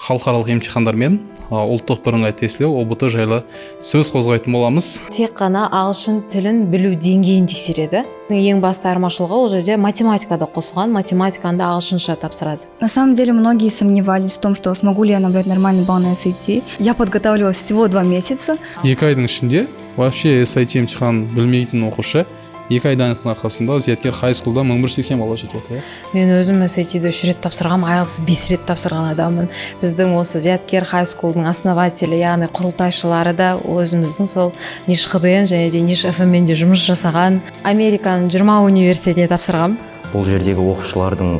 Халықаралық емтихандар мен ұлттық бірыңғай тестілеу ҰБТ жайлы сөз қозғайтын боламыз. Тек қана ағылшын тілін білу деңгейін тексереді. Ең басты айырмашылығы, ол жерде математика да қосылған, математиканы да ағылшынша тапсырады. На самом деле многие сомневались в том, что смогу ли я набрать нормальный балл на SAT. Я подготавливалась всего 2 месяца. 2 айдың ішінде вообще SAT емтиханын білмейтін оқушы 2 ай дайындықтың арқасында Зияткер High School-да 1180 баллға жетіп отыр, иә? Мен өзім SAT-ді үш рет тапсырғанмын, IELTS бес рет тапсырған адаммын. Біздің осы Зияткер High School-дың основателі, яғни құрылтайшылары да өзіміздің сол НИШ ХБН және де НИШ ФМ де жұмыс жасаған. Американың 20 университетіне тапсырғанмын. Бұл жердегі оқушылардың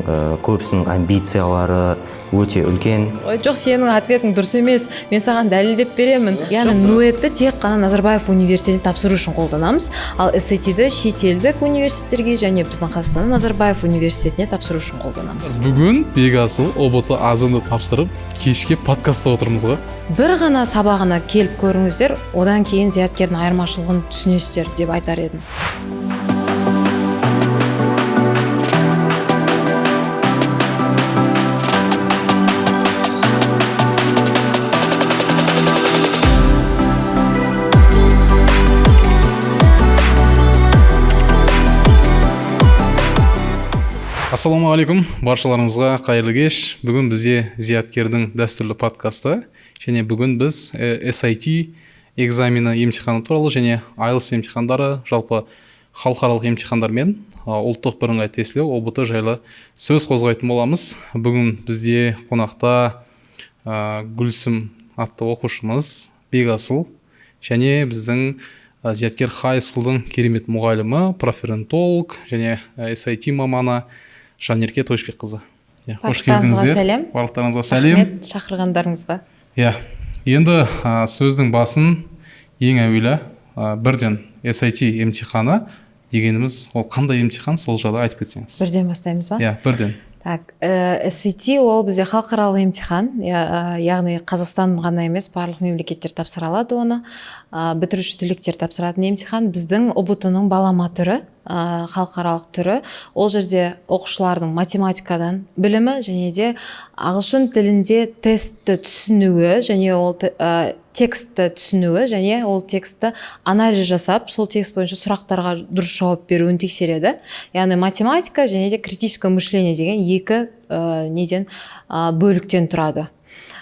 көбісінің амбициялары өте үлкен. Ой, жоқ, сенің ответің дұрыс емес, мен саған дәлелдеп беремін. Яғни НУЭТті тек қана Назарбаев университетіне тапсыру үшін қолданамыз, ал SAT-ді шетелдік университеттерге және біздің Қазақстанның Назарбаев университетіне тапсыру үшін қолданамыз. Бүгін Бекасыл ҰБТ азанды тапсырып, кешке подкастта отырмыз ғой. Бір ғана сабағына келіп көріңіздер, одан кейін Зияткердің айырмашылығын түсінесіздер деп айтар едім. Ассалаумағалейкум баршаларыңызға, қайырлы кеш! Бүгін бізде Зияткердің дәстүрлі подкасты және бүгін біз SAT экзамені, емтиханы туралы және IELTS емтихандары, жалпы халықаралық емтихандар мен ұлттық бірыңғай тестілеу ҰБТ жайлы сөз қозғайтын боламыз. Бүгін бізде қонақта Гүлсім атты оқушымыз Бекасыл және біздің Зияткер High School-дың керемет мұғалімі, профориентолог және SAT маманы Жанерке Тойшыбекқызы. Иә, қош Барлықтарыңызға келдіңіздер. сәлем. Барлықтарыңызға сәлем. Рахмет шақырғандарыңызға. Иә, енді сөздің басын ең әуелі бірден SAT емтиханы дегеніміз ол қандай емтихан, сол жайлы айтып кетсеңіз. Бірден бастаймыз ба? Иә, бірден. Так, SAT ол бізде халықаралық емтихан, яғни Қазақстан ғана емес, барлық мемлекеттер тапсыра алады оны. Бітіруші түлектер тапсыратын емтихан, біздің ҰБТ-ның балама түрі, халықаралық түрі. Ол жерде оқушылардың математикадан білімі және де ағылшын тілінде тестті түсінуі және ол текстті түсінуі және ол текстті анализ жасап, сол текст бойынша сұрақтарға дұрыс жауап беруін тексереді. Яғни математика және де критическое мышление деген екі неден, бөліктен тұрады.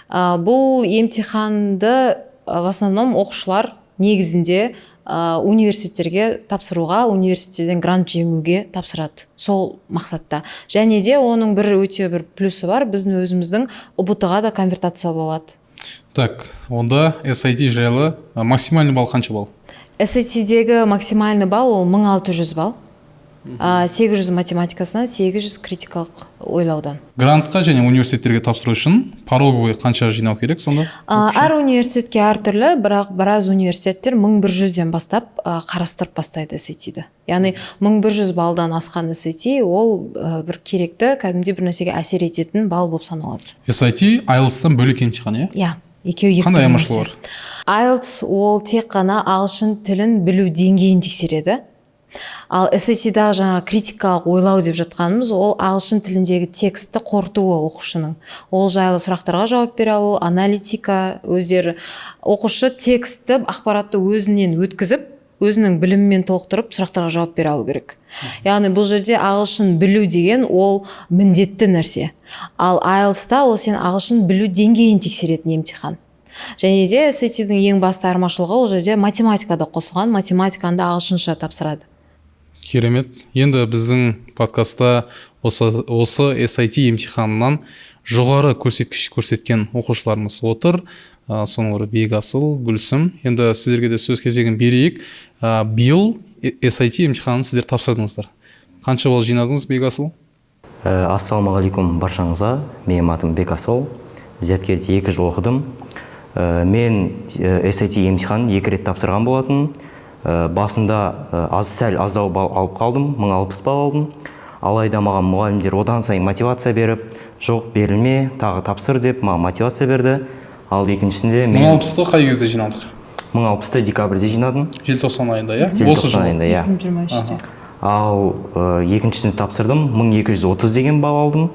Бұл емтиханды в основном оқушылар негізінде университеттерге тапсыруға, университеттерден грант жеңуге тапсырады сол мақсатта. Және де оның бір өте бір плюсы бар: біздің өзіміздің ҰБТ-ға да конвертация болады. Так, онда SAT жайлы максимальный балл қанша балл? SAT-дегі максимальный балл ол 1600 балл. 800 математикасынан, 800 критикалық ойлаудан. Грантқа және университеттерге тапсыру үшін пороговый қанша жинау керек сонда? Әр университетке әртүрлі, бірақ біраз университеттер 1100-ден бастап қарастырып бастайды SAT-ді. Яғни 1100 баллдан асқан SAT ол бір керекті, кәдімгідей бір нәрсеге әсер ететін балл болып саналады. SAT IELTS-тан бөлек емтихан, иә? Иә, екеуі екі Қандай түрлі айырмашылығы нәрсе. бар? IELTS ол тек қана ағылшын тілін білу деңгейін тексереді. Ал SAT-дағы жаңа критикалық ойлау деп жатқанымыз ол ағылшын тіліндегі текстті қорытуы оқушының. Ол жайлы сұрақтарға жауап бере алу, аналитика, өздері оқушы текстті, ақпаратты өзінен өткізіп, өзінің білімімен толықтырып, сұрақтарға жауап бере алу керек. Яғни бұл жерде ағылшын білу деген ол міндетті нәрсе. Ал IELTS-та ол сен ағылшын білу деңгейін тексеретін емтихан. Және де SAT-дің ең басты айырмашылығы, ол жерде математика да қосылған, математиканы да ағылшынша тапсырады. Керемет. Енді біздің подкастта осы SAT емтиханынан жоғары көрсеткіш көрсеткен оқушыларымыз отыр. Соның бірі Бекасыл, Гүлсім. Енді сіздерге де сөз кезегін берейік. Биыл SAT емтиханын сіздер тапсырдыңыздар. Қанша балл жинадыңыз, Бекасыл? Ассалаумағалейкум баршаңызға. Менің атым Бекасыл. Зияткерде 2 жыл оқыдым. Мен SAT емтиханын екі рет тапсырған болатын. Басында аз, сәл аздау балл алып қалдым, 1060 балл алдым. Алайда маған мұғалімдер одан сайын мотивация беріп, жоқ, берілме, тағы тапсыр деп маған мотивация берді. Ал екіншісінде мен 1060-ты қай кезде жинадық? 1060-ты декабрьде жинадым. Желтоқсан айында, иә? Осы Желтоқсан жылы. айында, иә. 2023-те. Ал екіншісін тапсырдым, 1230 деген балл алдым.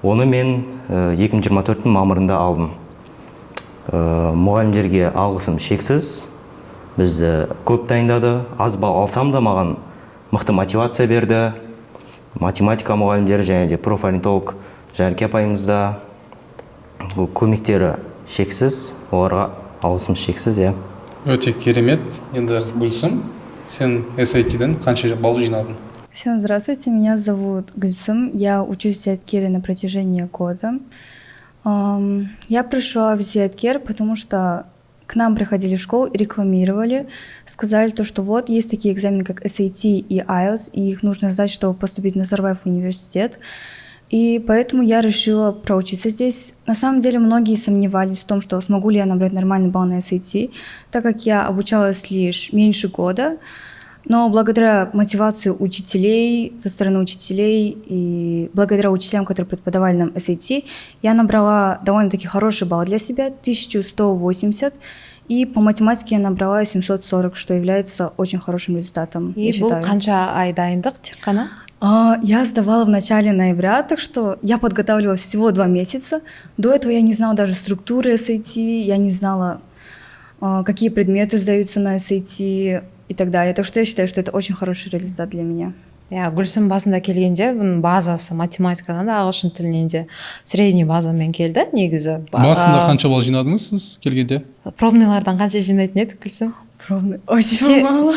Оны мен 2024-тің мамырында алдым. Мұғалімдерге алғысым шексіз. Бізді көп дайындады. Аз балл алсам да, маған мықты мотивация берді. Математика мұғалімдері және де профориентолог Жанерке апайымыз да, бұл көмектері шексіз, оларға алғысым шексіз, иә. Өте керемет. Енді, Гүлсім, сен SAT-ден қанша балл жинадың? Всем здравствуйте, меня зовут Гульсым, я учусь в Зияткере на протяжении года. Я пришла в Зияткер, потому что к нам приходили в школу и рекламировали, сказали то, что вот есть такие экзамены, как SAT и IELTS, и их нужно сдать, чтобы поступить на Назарбаев университет. И поэтому я решила проучиться здесь. На самом деле многие сомневались в том, что смогу ли я набрать нормальный балл на SAT, так как я обучалась лишь меньше года. Но благодаря мотивации учителей, со стороны учителей и благодаря учителям, которые преподавали нам SAT, я набрала довольно-таки хороший балл для себя, 1180. И по математике я набрала 740, что является очень хорошим результатом, И я бұл считаю. Қанша ай дайындық тек қана? Я сдавала в начале ноября, так что я подготавливалась всего 2 месяца. До этого я не знала даже структуры SAT, я не знала, какие предметы сдаются на SAT и так далее. Так что я считаю, что это очень хороший результат для меня. Иә, Гүлсім басында келгенде бұның базасы математикадан да, ағылшын тілінен де средний базамен келді негізі. Басында қанша балл жинадыңыз сіз келгенде? Пробныйлардан қанша жинайтын едік, Гүлсім? Пробный очень мало.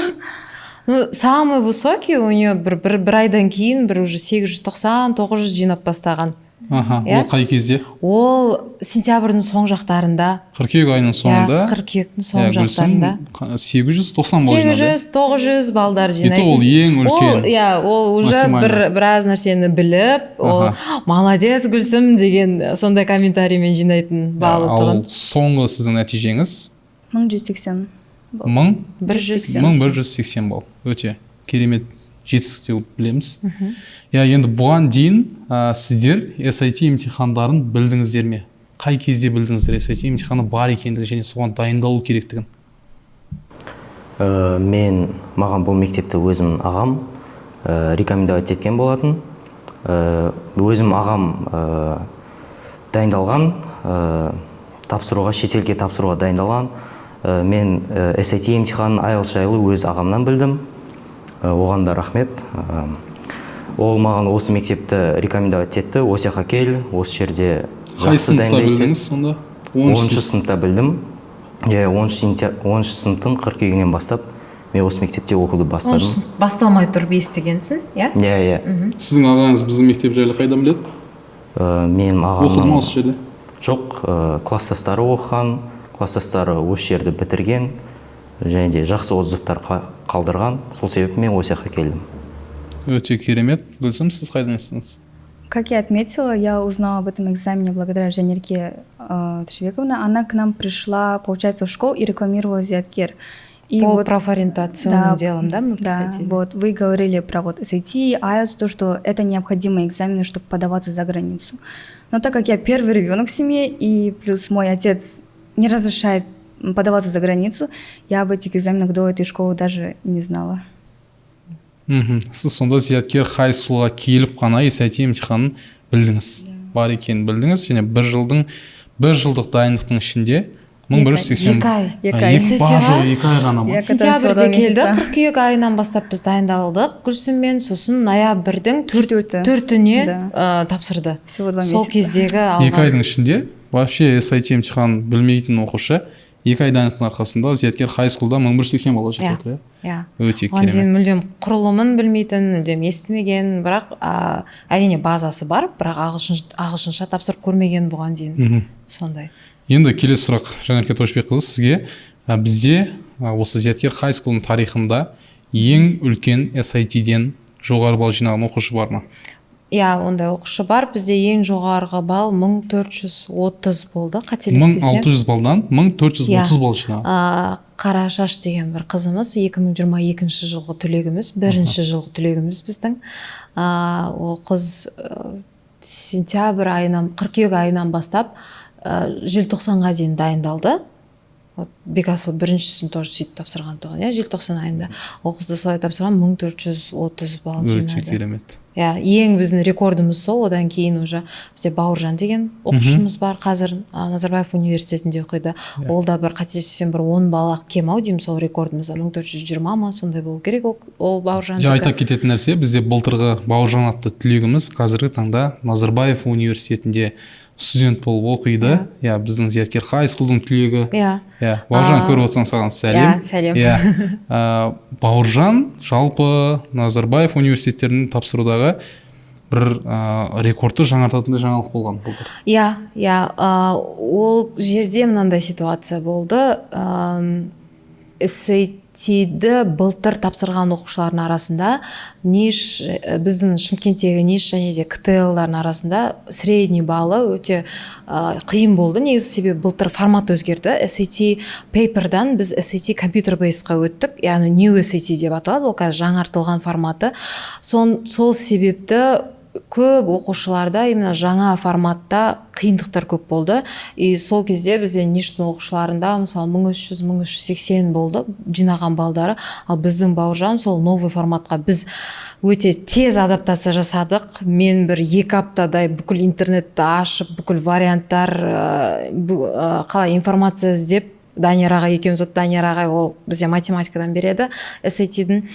Ну, самый высокий у нее бір айдан кейін бір уже 890, 900 жинап бастаған. Аха. Иә? Ол қай кезде? Ол сентябрьдің соң жақтарында. Қыркүйек айының соңында. Иә, қыркүйектің соң Иә, жақтарында. Гүлсім 890 балл сегіз жинады. жүз 900 балдар И то жинайтын. ол ең Ол, үлкен иә, ол уже максимально. біраз нәрсені біліп, ол «молодец, Гүлсім» деген сондай комментариймен жинайтын баллы Ал тұғын. соңғы сіздің нәтижеңіз? 1180. Мың 100. 1180 балл. Өте керемет жетістік деп білеміз, иә. Енді бұған дейін сіздер SAT емтихандарын білдіңіздер ме? Қай кезде білдіңіздер SAT емтиханы бар екендігін және соған дайындалу керектігін? Мен маған бұл мектепті өзім ағам рекомендовать еткен болатын. Өзім ағам дайындалған, тапсыруға, шетелге тапсыруға дайындалған. Мен SAT емтиханын, IELTS жайлы өз ағамнан білдім. Оған да рахмет. Ол маған осы мектепті рекомендовать етті: осы жаққа кел, осы жерде Қай жақсы сыныпта дайындайды деп. білдіңіз сонда? 10-шы сыныпта білдім, иә. 10-сыныптың қыркүйегінен бастап мен осы мектепте оқуды бастадым. 10-шы сынып басталмай тұрып естігенсің, иә? Иә. Сіздің ағаңыз біздің мектеп жайлы қайдан біледі? Менің Оқыды ма ағамның осы жерде? Жоқ, класстастары оқыған, класстастары осы жерді бітірген және де жақсы отзывтар қалдырған. Сол себепті мен осы жаққа келдім. Өте керемет. Гүлсім, сіз қайдан естідіңіз? Как я отметила, я узнала об этом экзамене благодаря Жанерке Ташбековне. Она к нам пришла, получается, в школу и рекламировала Зияткер. И По вот, профориентационным да, делам, да, мы да, приходили? Вот вы говорили про вот SAT, IELTS, то, что это необходимые экзамены, чтобы подаваться за границу. Но так как я первый ребенок в семье, и плюс мой отец не разрешает подаваться за границу, я об этих экзаменах до этой школы даже и не знала. Сіз сонда Зияткер High School-ға келіп қана SAT емтиханын білдіңіз, бар екенін білдіңіз және бір жылдық дайындықтың ішінде 1180. 2 ай. 2 ай. Екі, бар жоғы 2 ай ғана ма? Иә. Сентябрьде келді, месяца. Қыркүйек айынан бастап біз дайындалдық Гүлсіммен, сосын ноябрьдің Четверті. 4-іне Да. тапсырды. Всего 2 Сол месяца. кездегі Екі алған айдың ішінде вообще SAT емтиханын білмейтін оқушы 2 ай дайындықтың арқасында Зияткер High School-да 1180 балл жетіп отыр, Иә. иә? Өте Оған керемет. дейін мүлдем құрылымын білмейтін, мүлдем естімеген, бірақ әрине, базасы бар, бірақ ағылшынша тапсырып көрмеген бұған дейін. Сондай. Енді келесі сұрақ, Жанерке Тойшыбекқызы, сізге. Бізде осы Зияткер High School-дың тарихында ең үлкен SAT-ден жоғары балл жинаған оқушы бар ма? Иә, ондай оқушы бар. Бізде ең жоғарғы балл 1430 болды, Мың қателеспесем. алты жүз балдан 1430 Иә. балл жинаған. Қарашаш деген бір қызымыз, 2022 жылғы түлегіміз, бірінші жылғы түлегіміз біздің. Ол қыз сентябрь айынан, қыркүйек айынан бастап желтоқсанға дейін дайындалды. Вот Бекасыл біріншісін тоже сөйтіп тапсырған тұғын, иә, желтоқсан айында. Ол қыз да солай тапсырған, 1430 балл Өте жинады. керемет. Иә, ең біздің рекордымыз сол. Одан кейін уже бізде Бауыржан деген оқушымыз бар, қазір Назарбаев университетінде оқиды. Ол да бір, қателеспесем, бір 10 балл ақ кем ау деймін сол рекордымызда, 1420 ма, сондай болу керек ол Бауыржандікі. Иә, айта кететін нәрсе, бізде былтырғы Бауыржан атты түлегіміз қазіргі таңда Назарбаев университетінде студент болып оқиды, иә, біздің Зияткер High School-дың түлегі. Иә, Бауыржан, көріп отырсаң, саған сәлем. Иә, сәлем. Иә. Бауыржан жалпы Назарбаев университеттерін тапсырудағы бір рекордты жаңартатындай жаңалық болған былтыр. Иә, ол жерде мынандай ситуация болды. SAT-ді былтыр тапсырған оқушылардың арасында НИШ, біздің Шымкенттегі НИШ және де КТЛ-лардың арасында средний баллы өте қиын болды негізі, себебі былтыр формат өзгерді. SAT paper-дан біз SAT computer based-қа өттік, яғни New SAT деп аталады, ол қазір жаңартылған форматы. Сол себепті көп оқушыларда именно жаңа форматта қиындықтар көп болды. И сол кезде бізде НИШ-тің оқушыларында, мысалы, 1300, 1380 болды жинаған балдары. Ал біздің Бауыржан сол новый форматқа біз өте тез адаптация жасадық. Мен бір 2 аптадай бүкіл интернетті ашып, бүкіл варианттар, қалай информация іздеп, Данияр ағай екеуміз, вот Данияр ағай, ол бізде математикадан береді SAT-дің,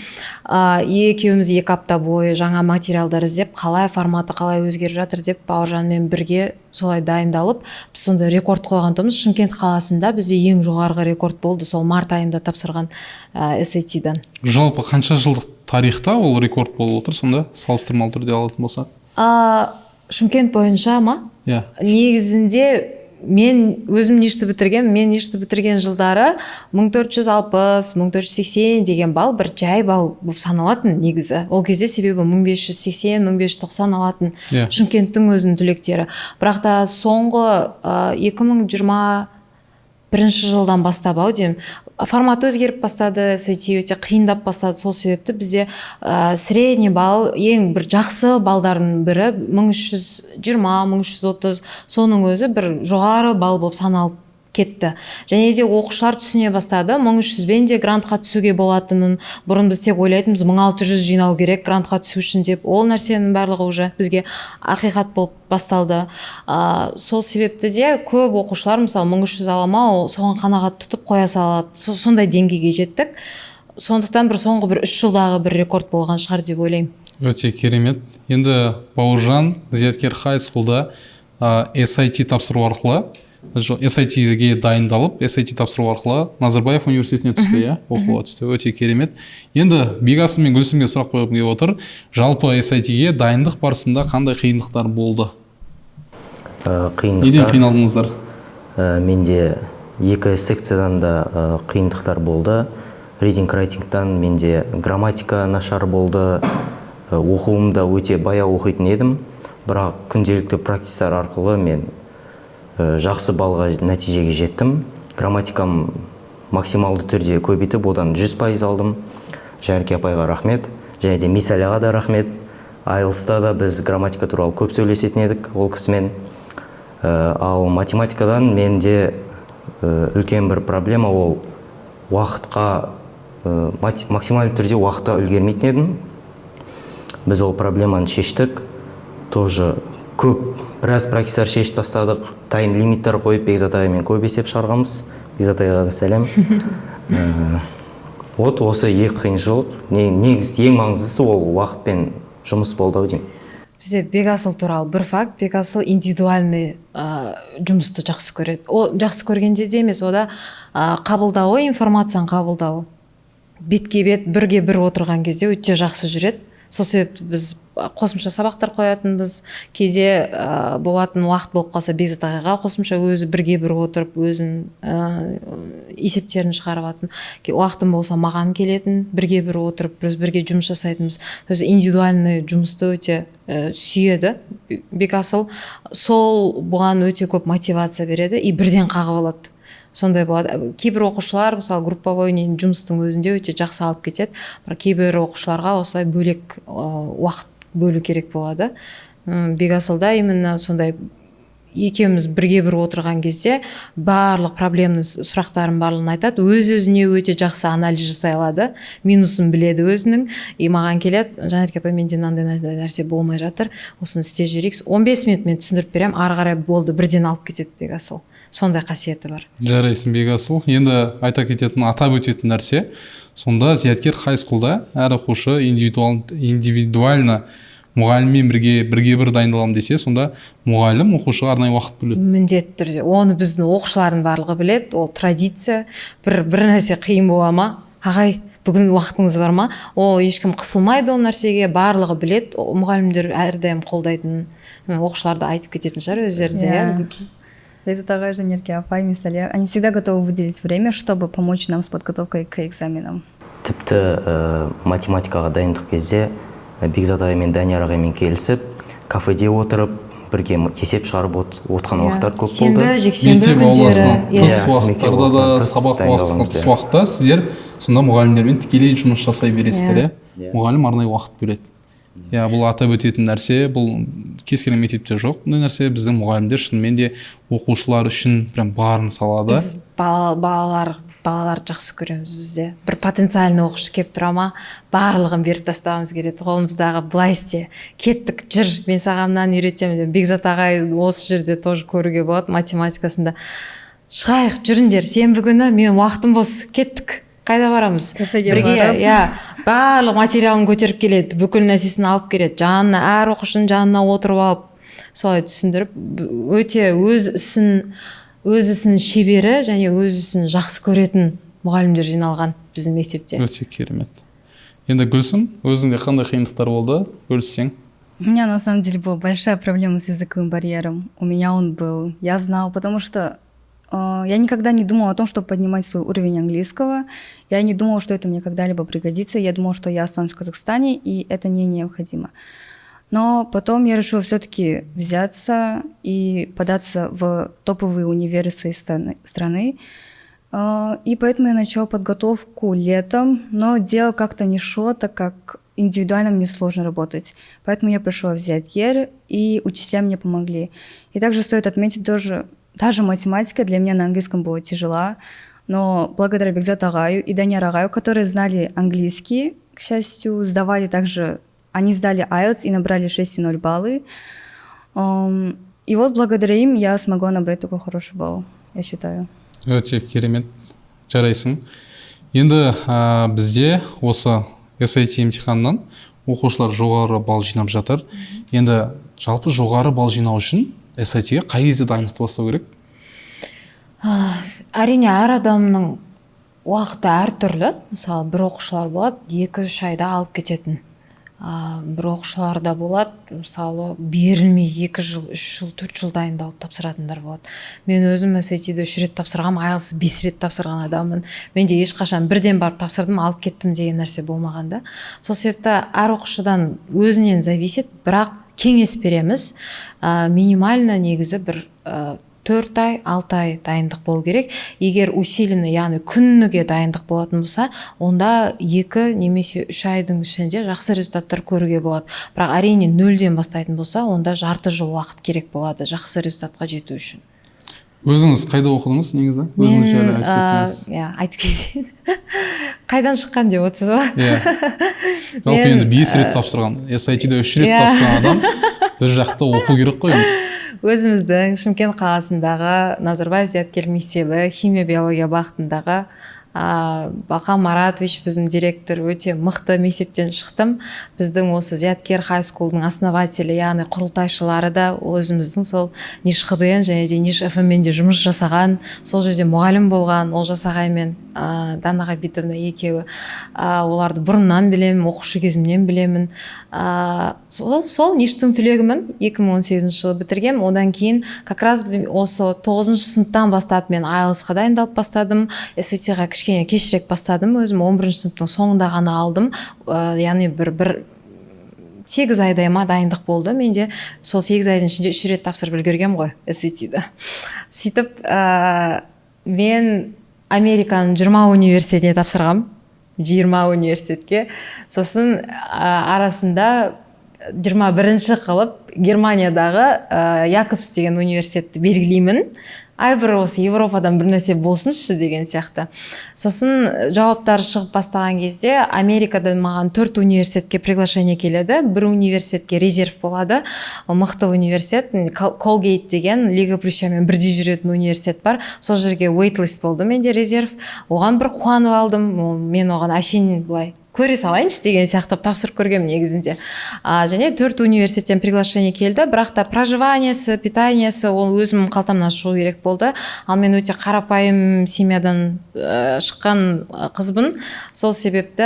екеуміз 2 апта бойы жаңа материалдар іздеп, қалай форматы қалай өзгеріп жатыр деп, Бауыржанмен бірге солай дайындалып, біз сондай рекорд қойған тұғынбыз. Шымкент қаласында бізде ең жоғарғы рекорд болды сол март айында тапсырған SAT-дан. Жалпы қанша жылдық тарихта ол рекорд болып отыр сонда, салыстырмалы түрде алатын болсақ? Шымкент бойынша ма? Иә. Негізінде мен өзім НИШ-ті бітірген, мен НИШ-ті бітірген жылдары 1460, 1480 деген балл бір жай балл болып саналатын негізі ол кезде, себебі 1580, 1590 алатын Шымкенттің өзінің түлектері. Бірақ та соңғы 2021 жылдан бастап ау деймін, формат өзгеріп бастады, SAT өте қиындап бастады. Сол себепті бізде средний балл, ең бір жақсы балдардың бірі 1320, 1330, соның өзі бір жоғары балл болып саналып кетті. Және де оқушылар түсіне бастады 1300-бен де грантқа түсуге болатынын. Бұрын біз тек ойлайтынбыз, 1600 жинау керек грантқа түсу үшін деп. Ол нәрсенің барлығы уже бізге ақиқат болып басталды. Сол себепті де көп оқушылар, мысалы, 1300 ала ма, ол соған қанағат тұтып қоя салады. Сондай деңгейге жеттік. Сондықтан бір соңғы бір 3 жылдағы бір рекорд болған шығар деп ойлаймын. Өте керемет. Енді Бауыржан Зияткер High School-да SAT тапсыру арқылы, SAT-ге дайындалып, SAT тапсыру арқылы Назарбаев университетіне түсті, иә, оқуға түсті. Өте керемет. Енді Бекасыл мен Гүлсімге сұрақ қойғым келіп отыр: жалпы SAT-ге дайындық барысында қандай қиындықтар болды? Қиындықтар Неден қиналдыңыздар? Менде екі секциядан да қиындықтар болды. Reading, writing-тан менде грамматика нашар болды. Оқуым да өте баяу оқитын едім, бірақ күнделікті практикалар арқылы мен жақсы балға, нәтижеге жеттім. Грамматикам максималды түрде көбейтіп, одан 100% алдым. Жанерке апайға рахмет және де Мисаляға да рахмет. IELTS-та да біз грамматика туралы көп сөйлесетін едік ол кісімен. Ал математикадан менде үлкен бір проблема, ол уақытқа, максималды түрде уақытқа үлгермейтін едім. Біз ол проблеманы шештік тоже, көп біраз практикалар шешіп тастадық, тайм лимиттер қойып, Бекзат ағаймен көп есеп шығарғанбыз. Бекзат ағайға да сәлем. Вот осы екі қиыншылық. Негізі ең маңыздысы ол уақытпен жұмыс болды ау деймін. Бізде Бекасыл туралы бір факт: Бекасыл индивидуальный жұмысты жақсы көреді. Ол жақсы көргенде де емес, ода қабылдауы, информацияны қабылдауы бетке бет, бірге бір отырған кезде өте жақсы жүреді. Сол себепті біз қосымша сабақтар қоятынбыз кейде, болатын уақыт болып қалса, Бекзат ағайға қосымша өзі бірге бір отырып, өзінің есептерін шығарып алатын. Уақытым болса, маған келетін, бірге бір отырып, біз бірге жұмыс жасайтынбыз. Өзі индивидуальный жұмысты өте сүйеді Бекасыл. Сол бұған өте көп мотивация береді и бірден қағып алады, сондай болады. Кейбір оқушылар, мысалы, групповой жұмыстың өзінде өте жақсы алып кетеді, бірақ кейбір оқушыларға осылай бөлек уақыт бөлу керек болады. Бекасылда именно сондай Екеуміз бірге бір отырған кезде барлық проблемный сұрақтарын, барлығын айтады. Өз өзіне өте жақсы анализ жасай алады, минусын біледі өзінің. И маған келеді: «Жанерке апай, менде мынандай, мынандай нәрсе болмай жатыр, осыны істеп жіберейік». 15 минут мен түсіндіріп беремін, ары қарай болды, бірден алып кетеді. Бекасыл сондай қасиеті бар. Жарайсың, Бекасыл. Енді айта кететін, атап өтетін нәрсе, сонда Зияткер High School-да әр оқушы индивидуально мұғаліммен бірге бір дайындаламын десе, сонда мұғалім оқушыға арнайы уақыт бөледі. Міндетті түрде. Оны біздің оқушылардың барлығы біледі, ол традиция. Бір нәрсе қиын бола ма: «Ағай, бүгін уақытыңыз бар ма?» Ол ешкім қысылмайды ол нәрсеге, барлығы біледі. Мұғалімдер әрдайым қолдайтын, оқушылар да айтып кететін шығар өздері де, иә. Иә. Бекзат ағай, Жанерке апай, Мисале, они всегда готовы выделить время, чтобы помочь нам с подготовкой к экзаменам. Тіпті математикаға дайындық кезде Бекзат ағай мен Данияр ағаймен келісіп, кафеде отырып, бірге есеп шығарып отқан уақыттар көп Сенбі, болды. жексенбі Мектеп күндері. ауласынан тыс Иә, мектеп уақыттарда да, уақытынан тыс сабақ уақытысынан дайындаламыз, тыс иә. уақытта сіздер сонда мұғалімдермен тікелей жұмыс жасай бересіздер, иә? Иә. Мұғалім арнайы уақыт бөледі, иә. Бұл атап өтетін нәрсе, бұл кез келген мектепте жоқ бұндай нәрсе. Біздің мұғалімдер шынымен де оқушылар үшін прям барын салады. Біз балаларды жақсы көреміз. Бізде бір потенциальный оқушы келіп тұра ма, барлығын беріп тастағымыз келеді қолымыздағы. «Былай істе, кеттік, жүр, мен саған мынаны үйретемін», – деп. Бекзат ағай осы жерде тоже көруге болады, математикасында: «Шығайық, жүріңдер, сенбі күні мен уақытым бос, кеттік, қайда барамыз?» Кафеге Бірге. барып. Иә, барлық материалын көтеріп келеді, бүкіл нәрсесін алып келеді, жанына, әр оқушының жанына отырып алып, солай түсіндіріп, өте өз ісінің шебері және өз ісін жақсы көретін мұғалімдер жиналған біздің мектепте. Өте керемет. Енді, Гүлсім, өзіңде қандай қиындықтар болды, бөліссең. У меня на самом деле была большая проблема с языковым барьером. У меня он был. Я знала, потому что я никогда не думала о том, чтобы поднимать свой уровень английского. Я не думала, что это мне когда-либо пригодится. Я думала, что я останусь в Казахстане, и это не необходимо. Но потом я решила все-таки взяться и податься в топовые универы своей страны. И поэтому я начала подготовку летом, но дело как-то не шло, так как индивидуально мне сложно работать. Поэтому я пришла в Зияткер, и учителя мне помогли. И также стоит отметить тоже, даже математика для меня на английском была тяжела, но благодаря Бекзат ағаю и Данияр ағаю, которые знали английский, к счастью, сдавали также, они сдали IELTS и набрали 6,0 баллы. И вот благодаря им я смогла набрать такой хороший балл, я считаю. Өте керемет, жарайсың. Енді бізде осы SAT емтиханынан оқушылар жоғары балл жинап жатыр. Енді жалпы жоғары балл жинау үшін SAT-ге қай кезде дайындықты бастау керек? Әрине, әр адамның уақыты әртүрлі. Мысалы, бір оқушылар болады 2-3 айда алып кететін, бір оқушылар да болады, мысалы, берілмей 2 жыл, 3 жыл, 4 жыл дайындалып тапсыратындар болады. Мен өзім SAT-ді үш рет тапсырғанмын, IELTS бес рет тапсырған адаммын. Менде ешқашан бірден барып тапсырдым, алып кеттім деген нәрсе болмаған да. Сол себепті әр оқушыдан, өзінен зависит, бірақ кеңес береміз, минимально негізі бір 4 ай, 6 ай дайындық болу керек. Егер усиленный, яғни күніге дайындық болатын болса, онда 2 немесе 3 айдың ішінде жақсы результаттар көруге болады. Бірақ, әрине, нөлден бастайтын болса, онда жарты жыл уақыт керек болады жақсы результатқа жету үшін. Өзіңіз қайда оқыдыңыз негізі? Өзіңіз жайлы айтып кетсеңіз. Иә, айтып кетейін. Қайдан шыққан деп отырсыз ба? Иә, жалпы енді бес рет тапсырған, SAT-де үш рет тапсырған адам бір жақта оқу керек қой енді. Өзіміздің Шымкент қаласындағы Назарбаев зияткерлік мектебі, химия биология бағытындағы, Бақан Маратович біздің директор, өте мықты мектептен шықтым. Біздің осы Зияткер High School-дың основателі, яғни құрылтайшылары да өзіміздің сол НИШ ХБН және де НИШ ФМ де жұмыс жасаған, сол жерде мұғалім болған Олжас ағай мен Дана Ғабитовна екеуі. Оларды бұрыннан білемін, оқушы кезімнен білемін. Сол НИШ-тің түлегімін, 2018 жылы бітіргенмін. Одан кейін как раз осы тоғызыншы сыныптан бастап мен IELTS-қа дайындалып бастадым. SAT-ға кішкене кешірек бастадым, өзім 11 сыныптың соңында ғана алдым. Яғни бір 8 айдай ма дайындық болды менде. Сол 8 айдың ішінде үш рет тапсырып үлгергенмін ғой SAT-ді. Сөйтіп мен Американың 20 университетіне тапсырғам, 20 университетке. Сосын арасында 21-ші қылып Германиядағы Якобс деген университетті белгілеймін. Ай, бір осы Европадан бір нәрсе болсыншы деген сияқты. Сосын жауаптары шығып бастаған кезде Америкадан маған төрт университетке приглашение келеді. Бір университетке резерв болады, ол мықты университет, Колгейт деген, Лига Плющамен бірдей жүретін университет бар. Сол жерге waitlist болды менде, резерв. Оған бір қуанып алдым. Ол, мен оған әшейін былай көре салайыншы деген сияқты тапсырып көргенмін негізінде. Және төрт университеттен приглашение келді, бірақ та проживаниесі, питаниесі ол өзімнің қалтамнан шығу керек болды. Ал мен өте қарапайым семьядан шыққан қызбын. Сол себепті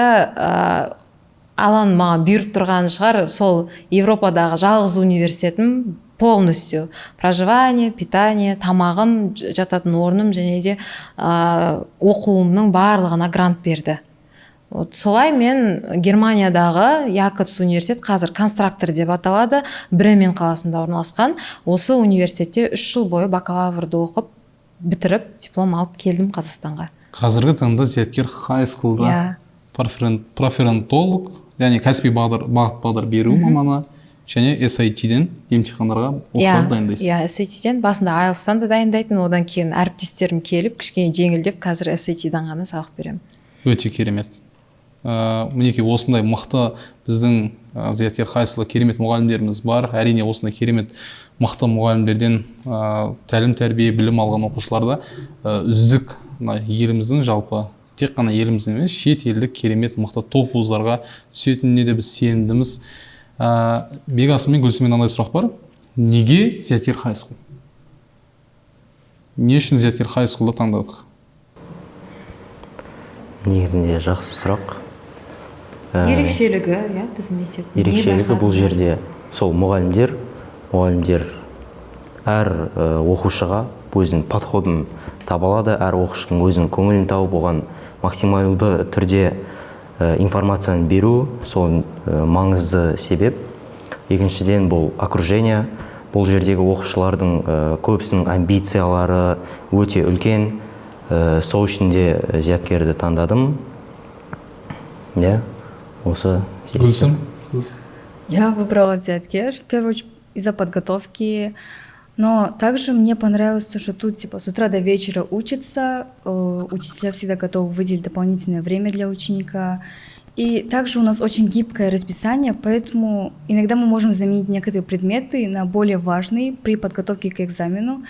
Алланың маған бұйырып тұрғаны шығар, сол Европадағы жалғыз университетім полностью проживание, питание, тамағым, жататын орным және де оқуымның барлығына грант берді. Вот солай мен Германиядағы Якобс университет, қазір Констрактор деп аталады, Бремен қаласында орналасқан осы университетте 3 жыл бойы бакалаврды оқып бітіріп, диплом алып келдім Қазақстанға. Қазіргі таңда Зияткер High School-да профориентолог, яғни кәсіби бағдар, бағыт бағдар беру маманы және SAT-ден емтихандарға оқушыларды дайындайсыз. Иә, SAT-ден. Басында IELTS-тан да дайындайтын, одан кейін әріптестерім келіп, кішкене жеңілдеп, қазір SAT-дан ғана сабақ беремін. Өте керемет. Мінекей, осындай мықты біздің Зияткер High School-да керемет мұғалімдеріміз бар. Әрине, осындай керемет мықты мұғалімдерден тәлім тәрбие, білім алған оқушылар да үздік, мына еліміздің, жалпы тек қана еліміздің емес, шет елдік керемет мықты топ вуздарға түсетініне де біз сенімдіміз. Бекасым мен Гүлсіммен мынандай сұрақ бар: неге Зияткер High School? Не үшін Зияткер High School-ды таңдадық? Негізінде жақсы сұрақ. Ерекшелігі, иә, біздің мектеп. Ерекшелігі бұл жерде сол мұғалімдер. Мұғалімдер әр оқушыға өзінің подходын таба алады, әр оқушының өзінің көңілін тауып, оған максималды түрде информацияны беру, сол маңызды себеп. Екіншіден, бұл окружение. Бұл жердегі оқушылардың көбісінің амбициялары өте үлкен. Сол үшін де Зияткерді таңдадым, иә, осы себептер. Гүлсім, сіз? Я выбрала Зияткер, в первую очередь, из-за подготовки, но также мне понравилось то, что тут типа с утра до вечера учатся, учителя всегда готовы выделить дополнительное время для ученика. И также у нас очень гибкое расписание, поэтому иногда мы можем заменить некоторые предметы на более важные при подготовке к экзамену.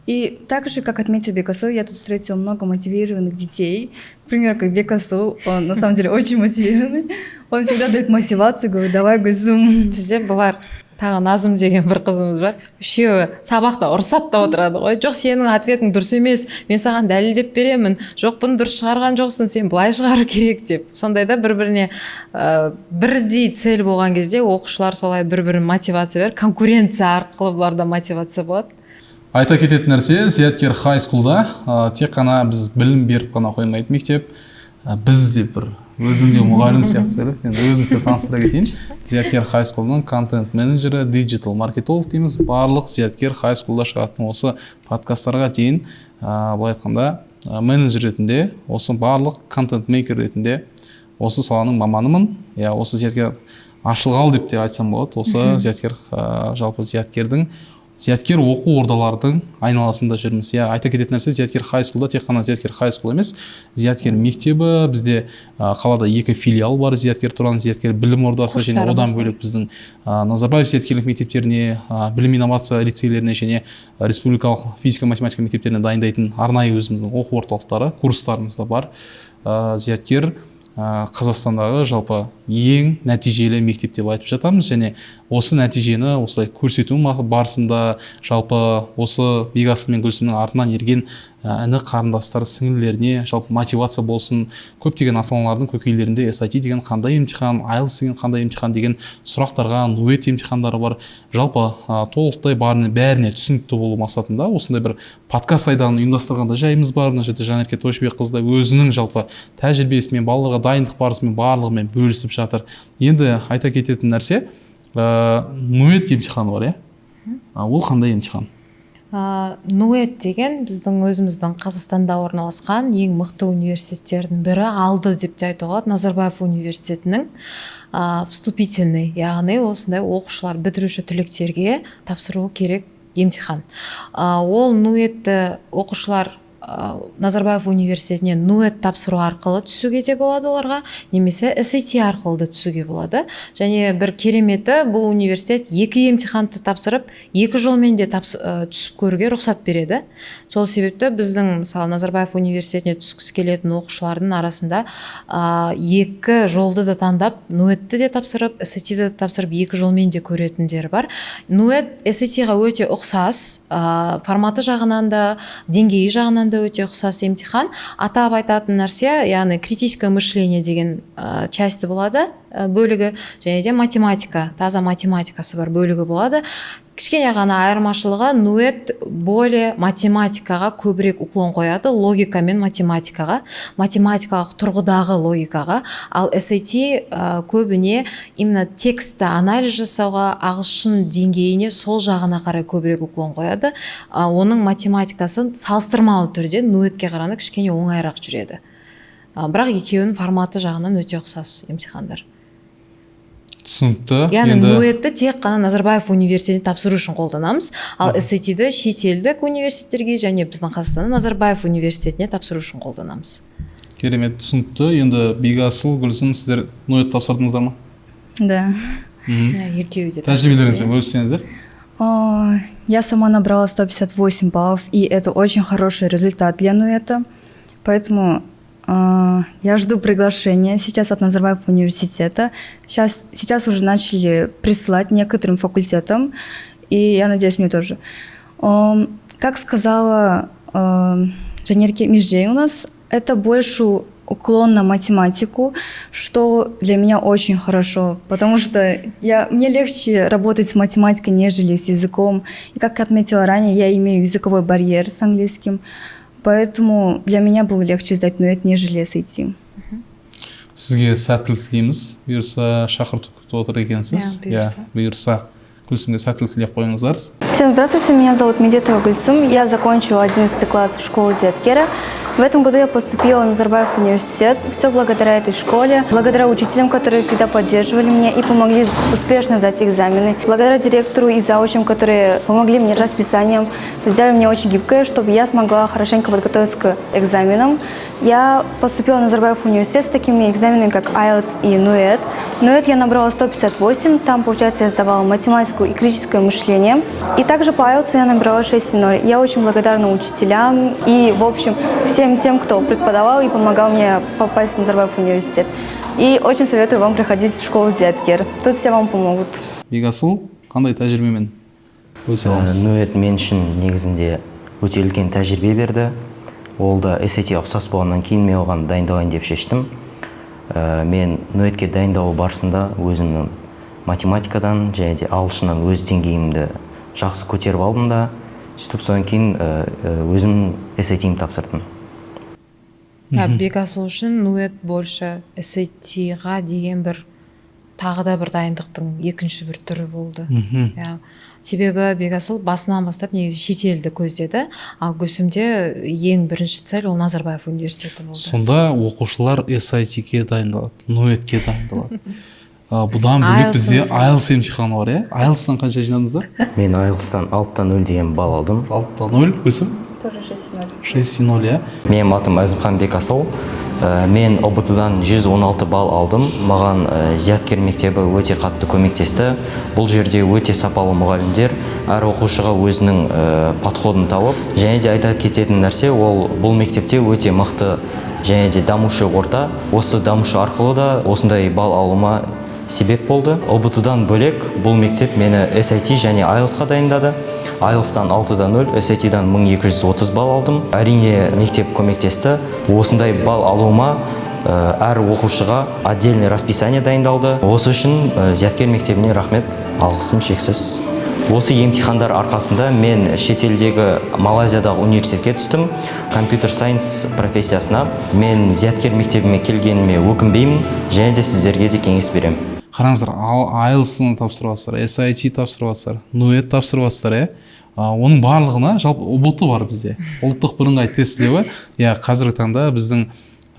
И также, как отметил Бекасыл, я тут встретила много мотивированных детей. Например, как Бекасыл, он на самом деле очень мотивированный. Он всегда дает мотивацию, говорит: «Давай, Гүлсім». Бізде бұлар, тағы Назым деген бір қызымыз бар, үшеуі сабақта ұрысады да отырады ғой: «Жоқ, сенің ответің дұрыс емес, мен саған дәлелдеп беремін. Жоқ, бұны дұрыс шығарған жоқсың, сен былай шығару керек», — деп. Сондайда бір біріне бірдей цель болған кезде оқушылар солай бір бірін мотивация беріп, конкуренция арқылы бұларда мотивация болады. Айта кететін нәрсе, Зияткер High School-да тек қана біз білім беріп қана қоймайтын мектеп. Біз де бір өзім де мұғалім сияқты сөйлеп, енді өзімді де таныстыра кетейін: Зияткер High School-дың контент менеджері, диджитал маркетолог дейміз. Барлық Зияткер High School-да шығатын осы подкасттарға дейін, былай айтқанда, менеджер ретінде, осы барлық контент мейкер ретінде осы саланың маманымын. Иә, осы Зияткер ашылғалы деп те айтсам болады. Осы Зияткер, жалпы Зияткердің, Зияткер оқу ордалардың айналасында жүрміз. Иә, айта кететін нәрсе, Зияткер High School-да тек қана Зияткер High School емес, Зияткер мектебі, бізде қалада екі филиал бар Зияткер тұрған, Зияткер білім ордасы және Курстарымыз одан бар. бөлек біздің Назарбаев зияткерлік мектептеріне, білім инновация лицейлеріне және республикалық физика математика мектептеріне дайындайтын арнайы өзіміздің оқу орталықтары, курстарымыз да бар. Зияткер Қазақстандағы жалпы ең нәтижелі мектеп деп айтып жатамыз және осы нәтижені осылай көрсету барысында жалпы осы Бекасыл мен Гүлсімнің артынан ерген іні қарындастар, сіңлілеріне жалпы мотивация болсын. Көптеген ата аналардың көкейлерінде SAT деген қандай емтихан, IELTS деген қандай емтихан деген сұрақтарға, НУЭТ емтихандары бар, жалпы толықтай барына, бәріне түсінікті болу мақсатында осындай бір подкаст айдарын ұйымдастырған да жайымыз бар. Мына жерде Жанерке Тойшыбекқызы да өзінің жалпы тәжірибесімен, балаларға дайындық барысымен, барлығымен бөлісіп жатыр. Енді айта кететін нәрсе, НУЭТ емтиханы бар, иә. Ол қандай емтихан? НУЭТ деген біздің өзіміздің Қазақстанда орналасқан ең мықты университеттердің бірі алды деп те айтуға болады, Назарбаев университетінің вступительный, яғни осындай оқушылар, бітіруші түлектерге тапсыру керек емтихан. Ол НУЭТті оқушылар Назарбаев университетіне НУЭТ тапсыру арқылы түсуге де болады оларға немесе SAT арқылы да түсуге болады. Және бір кереметі, бұл университет екі емтиханды тапсырып, екі жолмен де түсіп көруге рұқсат береді. Сол себепті біздің, мысалы, Назарбаев университетіне түскісі келетін оқушылардың арасында екі жолды да таңдап, НУЭТті де тапсырып, SAT-ті де тапсырып, екі жолмен де көретіндері бар. НУЭТ SAT-ға өте ұқсас, форматы жағынан да, деңгейі жағынан да өте ұқсас емтихан. Атап айтатын нәрсе, яғни критическое мышление деген части болады, бөлігі, және де математика, таза математикасы бар бөлігі болады. Кішкене ғана айырмашылығы, НУЭТ более математикаға көбірек уклон қояды, логика мен математикаға, математикалық тұрғыдағы логикаға. Ал SAT көбіне именно текстті анализ жасауға, ағылшын деңгейіне, сол жағына қарай көбірек уклон қояды. Оның математикасы салыстырмалы түрде НУЭТке қарағанда кішкене оңайырақ жүреді. Бірақ екеуінің форматы жағынан өте ұқсас емтихандар. Түсінікті. Яғни Енді НУЭТті тек қана Назарбаев университетіне тапсыру үшін қолданамыз, ал SAT-ді шетелдік университеттерге және біздің Қазақстанда Назарбаев университетіне тапсыру үшін қолданамыз. Керемет, түсінікті. Енді Бекасыл, Гүлсім, сіздер НУЭТ тапсырдыңыздар ма? Да. Иә, екеуі де. Тәжірибелеріңізбен бөліссеңіздер. Я сама набрала 158 баллов, и это очень хороший результат для НУЭТа. Поэтому я жду приглашения сейчас от Назарбаев университета. Сейчас уже начали присылать некоторым факультетам, и я надеюсь, мне тоже. Как сказала Жанерке Междей у нас, это больше уклон на математику, что для меня очень хорошо, потому что мне легче работать с математикой, нежели с языком. И, как отметила ранее, я имею языковой барьер с английским, поэтому для меня было легче сдать НУЭТ, нежели SAT. Сізге сәттілік тілейміз. Бұйырса, шақырту күтіп отыр екенсіз. Иә, бұйырса. Иә, бұйырса. Гүлсімге сәттілік тілеп қойыңыздар. Всем здравствуйте, меня зовут Медетова Гульсум. Я закончила 11 класс школы Зияткера. В этом году я поступила в Назарбаев университет. Все благодаря этой школе, благодаря учителям, которые всегда поддерживали меня и помогли успешно сдать экзамены, благодаря директору и завучам, которые помогли мне с расписанием, сделали меня очень гибкой, чтобы я смогла хорошенько подготовиться к экзаменам. Я поступила в Назарбаев университет с такими экзаменами, как IELTS и НУЭТ. НУЭТ я набрала 158, там, получается, я сдавала математику и критическое мышление. И также по IELTS я набрала 6,0. Я очень благодарна учителям и, в общем, всем тем, кто преподавал и помогал мне попасть в Назарбаев университет. И очень советую вам приходить в школу Зияткер. Тут все вам помогут. Бекасыл, қандай тәжірибемен бөлісе аламыз? НУЭТ мен үшін негізінде өте үлкен тәжірибе берді. Ол да SAT ұқсас болғаннан кейін, мен оған дайындалайын деп шештім. Мен НУЭТке дайындалу барысында өзімнің математикадан және де ағылшыннан өз деңгейімді жақсы көтеріп алдым да, сөйтіп содан кейін өзім SAT-імді тапсырдым. А Бекасыл үшін НУЭТ больше SAT-ға деген бір тағы да бір дайындықтың екінші бір түрі болды. Иә, себебі Бекасыл басынан бастап негізі шетелді көздеді, ал Гүлсімде ең бірінші цель ол Назарбаев университеті болды. Сонда оқушылар SAT-ке дайындалады, НУЭТке дайындалады. Бұдан бөлек бізде IELTS-ымыз бар. IELTS емтиханы бар, иә. IELTS-тан қанша жинадыңыздар? Мен IELTS-тан 6,0 деген балл алдым. 6,0. Гүлсім? Тоже 6,0. 6,0, иә. Менің атым Әзімхан Бекасыл. Мен ҰБТ-дан 116 балл алдым. Маған Зияткер мектебі өте қатты көмектесті. Бұл жерде өте сапалы мұғалімдер, әр оқушыға өзінің подходын тауып. Және де айта кететін нәрсе, ол бұл мектепте өте мықты және де дамушы орта. Осы дамушы арқылы да осындай балл алуыма себеп болды. ҰБТ-дан бөлек бұл мектеп мені SAT және IELTS-қа дайындады. IELTS-тан 6,0, SAT-дан 1230 балл алдым. Әрине, мектеп көмектесті. Осындай балл алуыма әр оқушыға отдельный расписание дайындалды. Осы үшін Зияткер мектебіне рахмет, алғысым шексіз. Осы емтихандар арқасында мен шетелдегі Малайзиядағы университетке түстім, computer science профессиясына. Мен Зияткер мектебіме келгеніме өкінбеймін және де сіздерге де кеңес беремін. Қараңыздар, IELTS-ны тапсырып жатсыздар, SAT тапсырып жатсыздар, НУЭТ тапсырып жатсыздар, иә. Оның барлығына жалпы ҰБТ бар бізде, ұлттық бірыңғай тестілеуі, иә. Қазіргі таңда біздің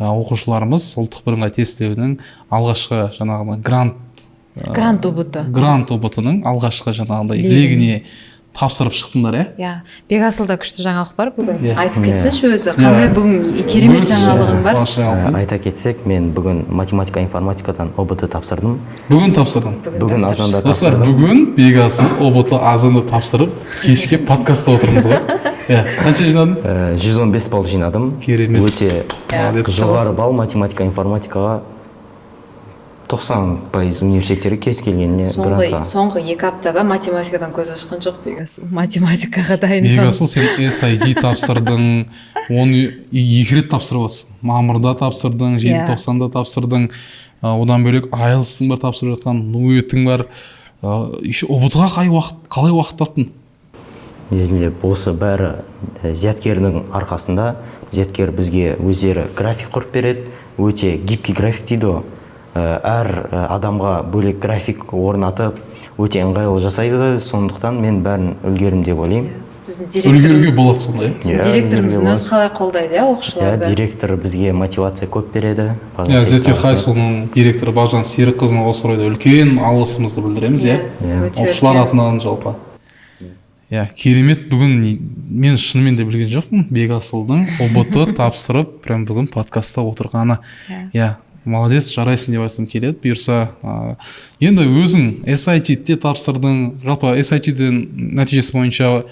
оқушыларымыз ұлттық бірыңғай тестілеудің алғашқы жаңағыдай грант Грант ҰБТ. Грант ҰБТ ның алғашқы жаңағындай Легін. Легіне тапсырып шықтыңдар, иә? Иә, Бекасылда күшті жаңалық бар бүгін. Иә. Айтып кетсінші өзі, қандай бүгін керемет Бөлісші, жаңалығың бар? қуанышты жаңалықпен. Айта кетсек, мен бүгін математика, информатикадан ҰБТ тапсырдым. Бүгін тапсырдың? Бүгін тапсырып азанда Достар, тапсырдым. бүгін Бекасыл ҰБТ азанда тапсырып, кешке подкастта отырмыз ғой, иә. Қанша жинадың? 115 балл жинадым. Керемет. Өте Молодец. жоғары балл. Математика, информатикаға 90% университеттерге, кез келгеніне Соңғы грантқа. Соңғы 2 аптада математикадан көз ашқан жоқ Бекасыл, математикаға дайындалып. Бекасыл, сен SAT тапсырдың, оны екі рет тапсырып жатрсың. Мамырда тапсырдың, желтоқсанда тапсырдың. Одан бөлек IELTS-ың бар, тапсырып жатқан НУЭТің бар. Еще ҰБТ ға қай уақыт, қалай уақыт таптың? Негізінде осы бәрі зияткердің арқасында. Зияткер бізге өздері график құрып береді, өте гибкий график дейді ғой. Әр адамға бөлек график орнатып, өте ыңғайлы жасайды да, сондықтан мен бәрін үлгерім деп ойлаймын. Біздің директор Үлгеруге болады сонда, иә? Біздің Иә, директорымыздың үлгеруге өзі қалай қолдайды, иә, Иә, оқушыларды. Директор бізге мотивация көп береді. Иә, Зияткер High School-ының директоры Бағжан Серікқызына осы орайда үлкен алғысымызды білдіреміз, иә. Иә. Өте Оқушылар үлкен. Атынан жалпы, иә. Керемет! Бүгін мен шынымен де білген жоқпын Бекасылдың ҰБТ тапсырып, прям бүгін подкастта отырғаны. Иә, молодец, жарайсың деп айтқым келеді. Бұйырса, енді өзің SAT те тапсырдың. Жалпы SAT-дің нәтижесі бойынша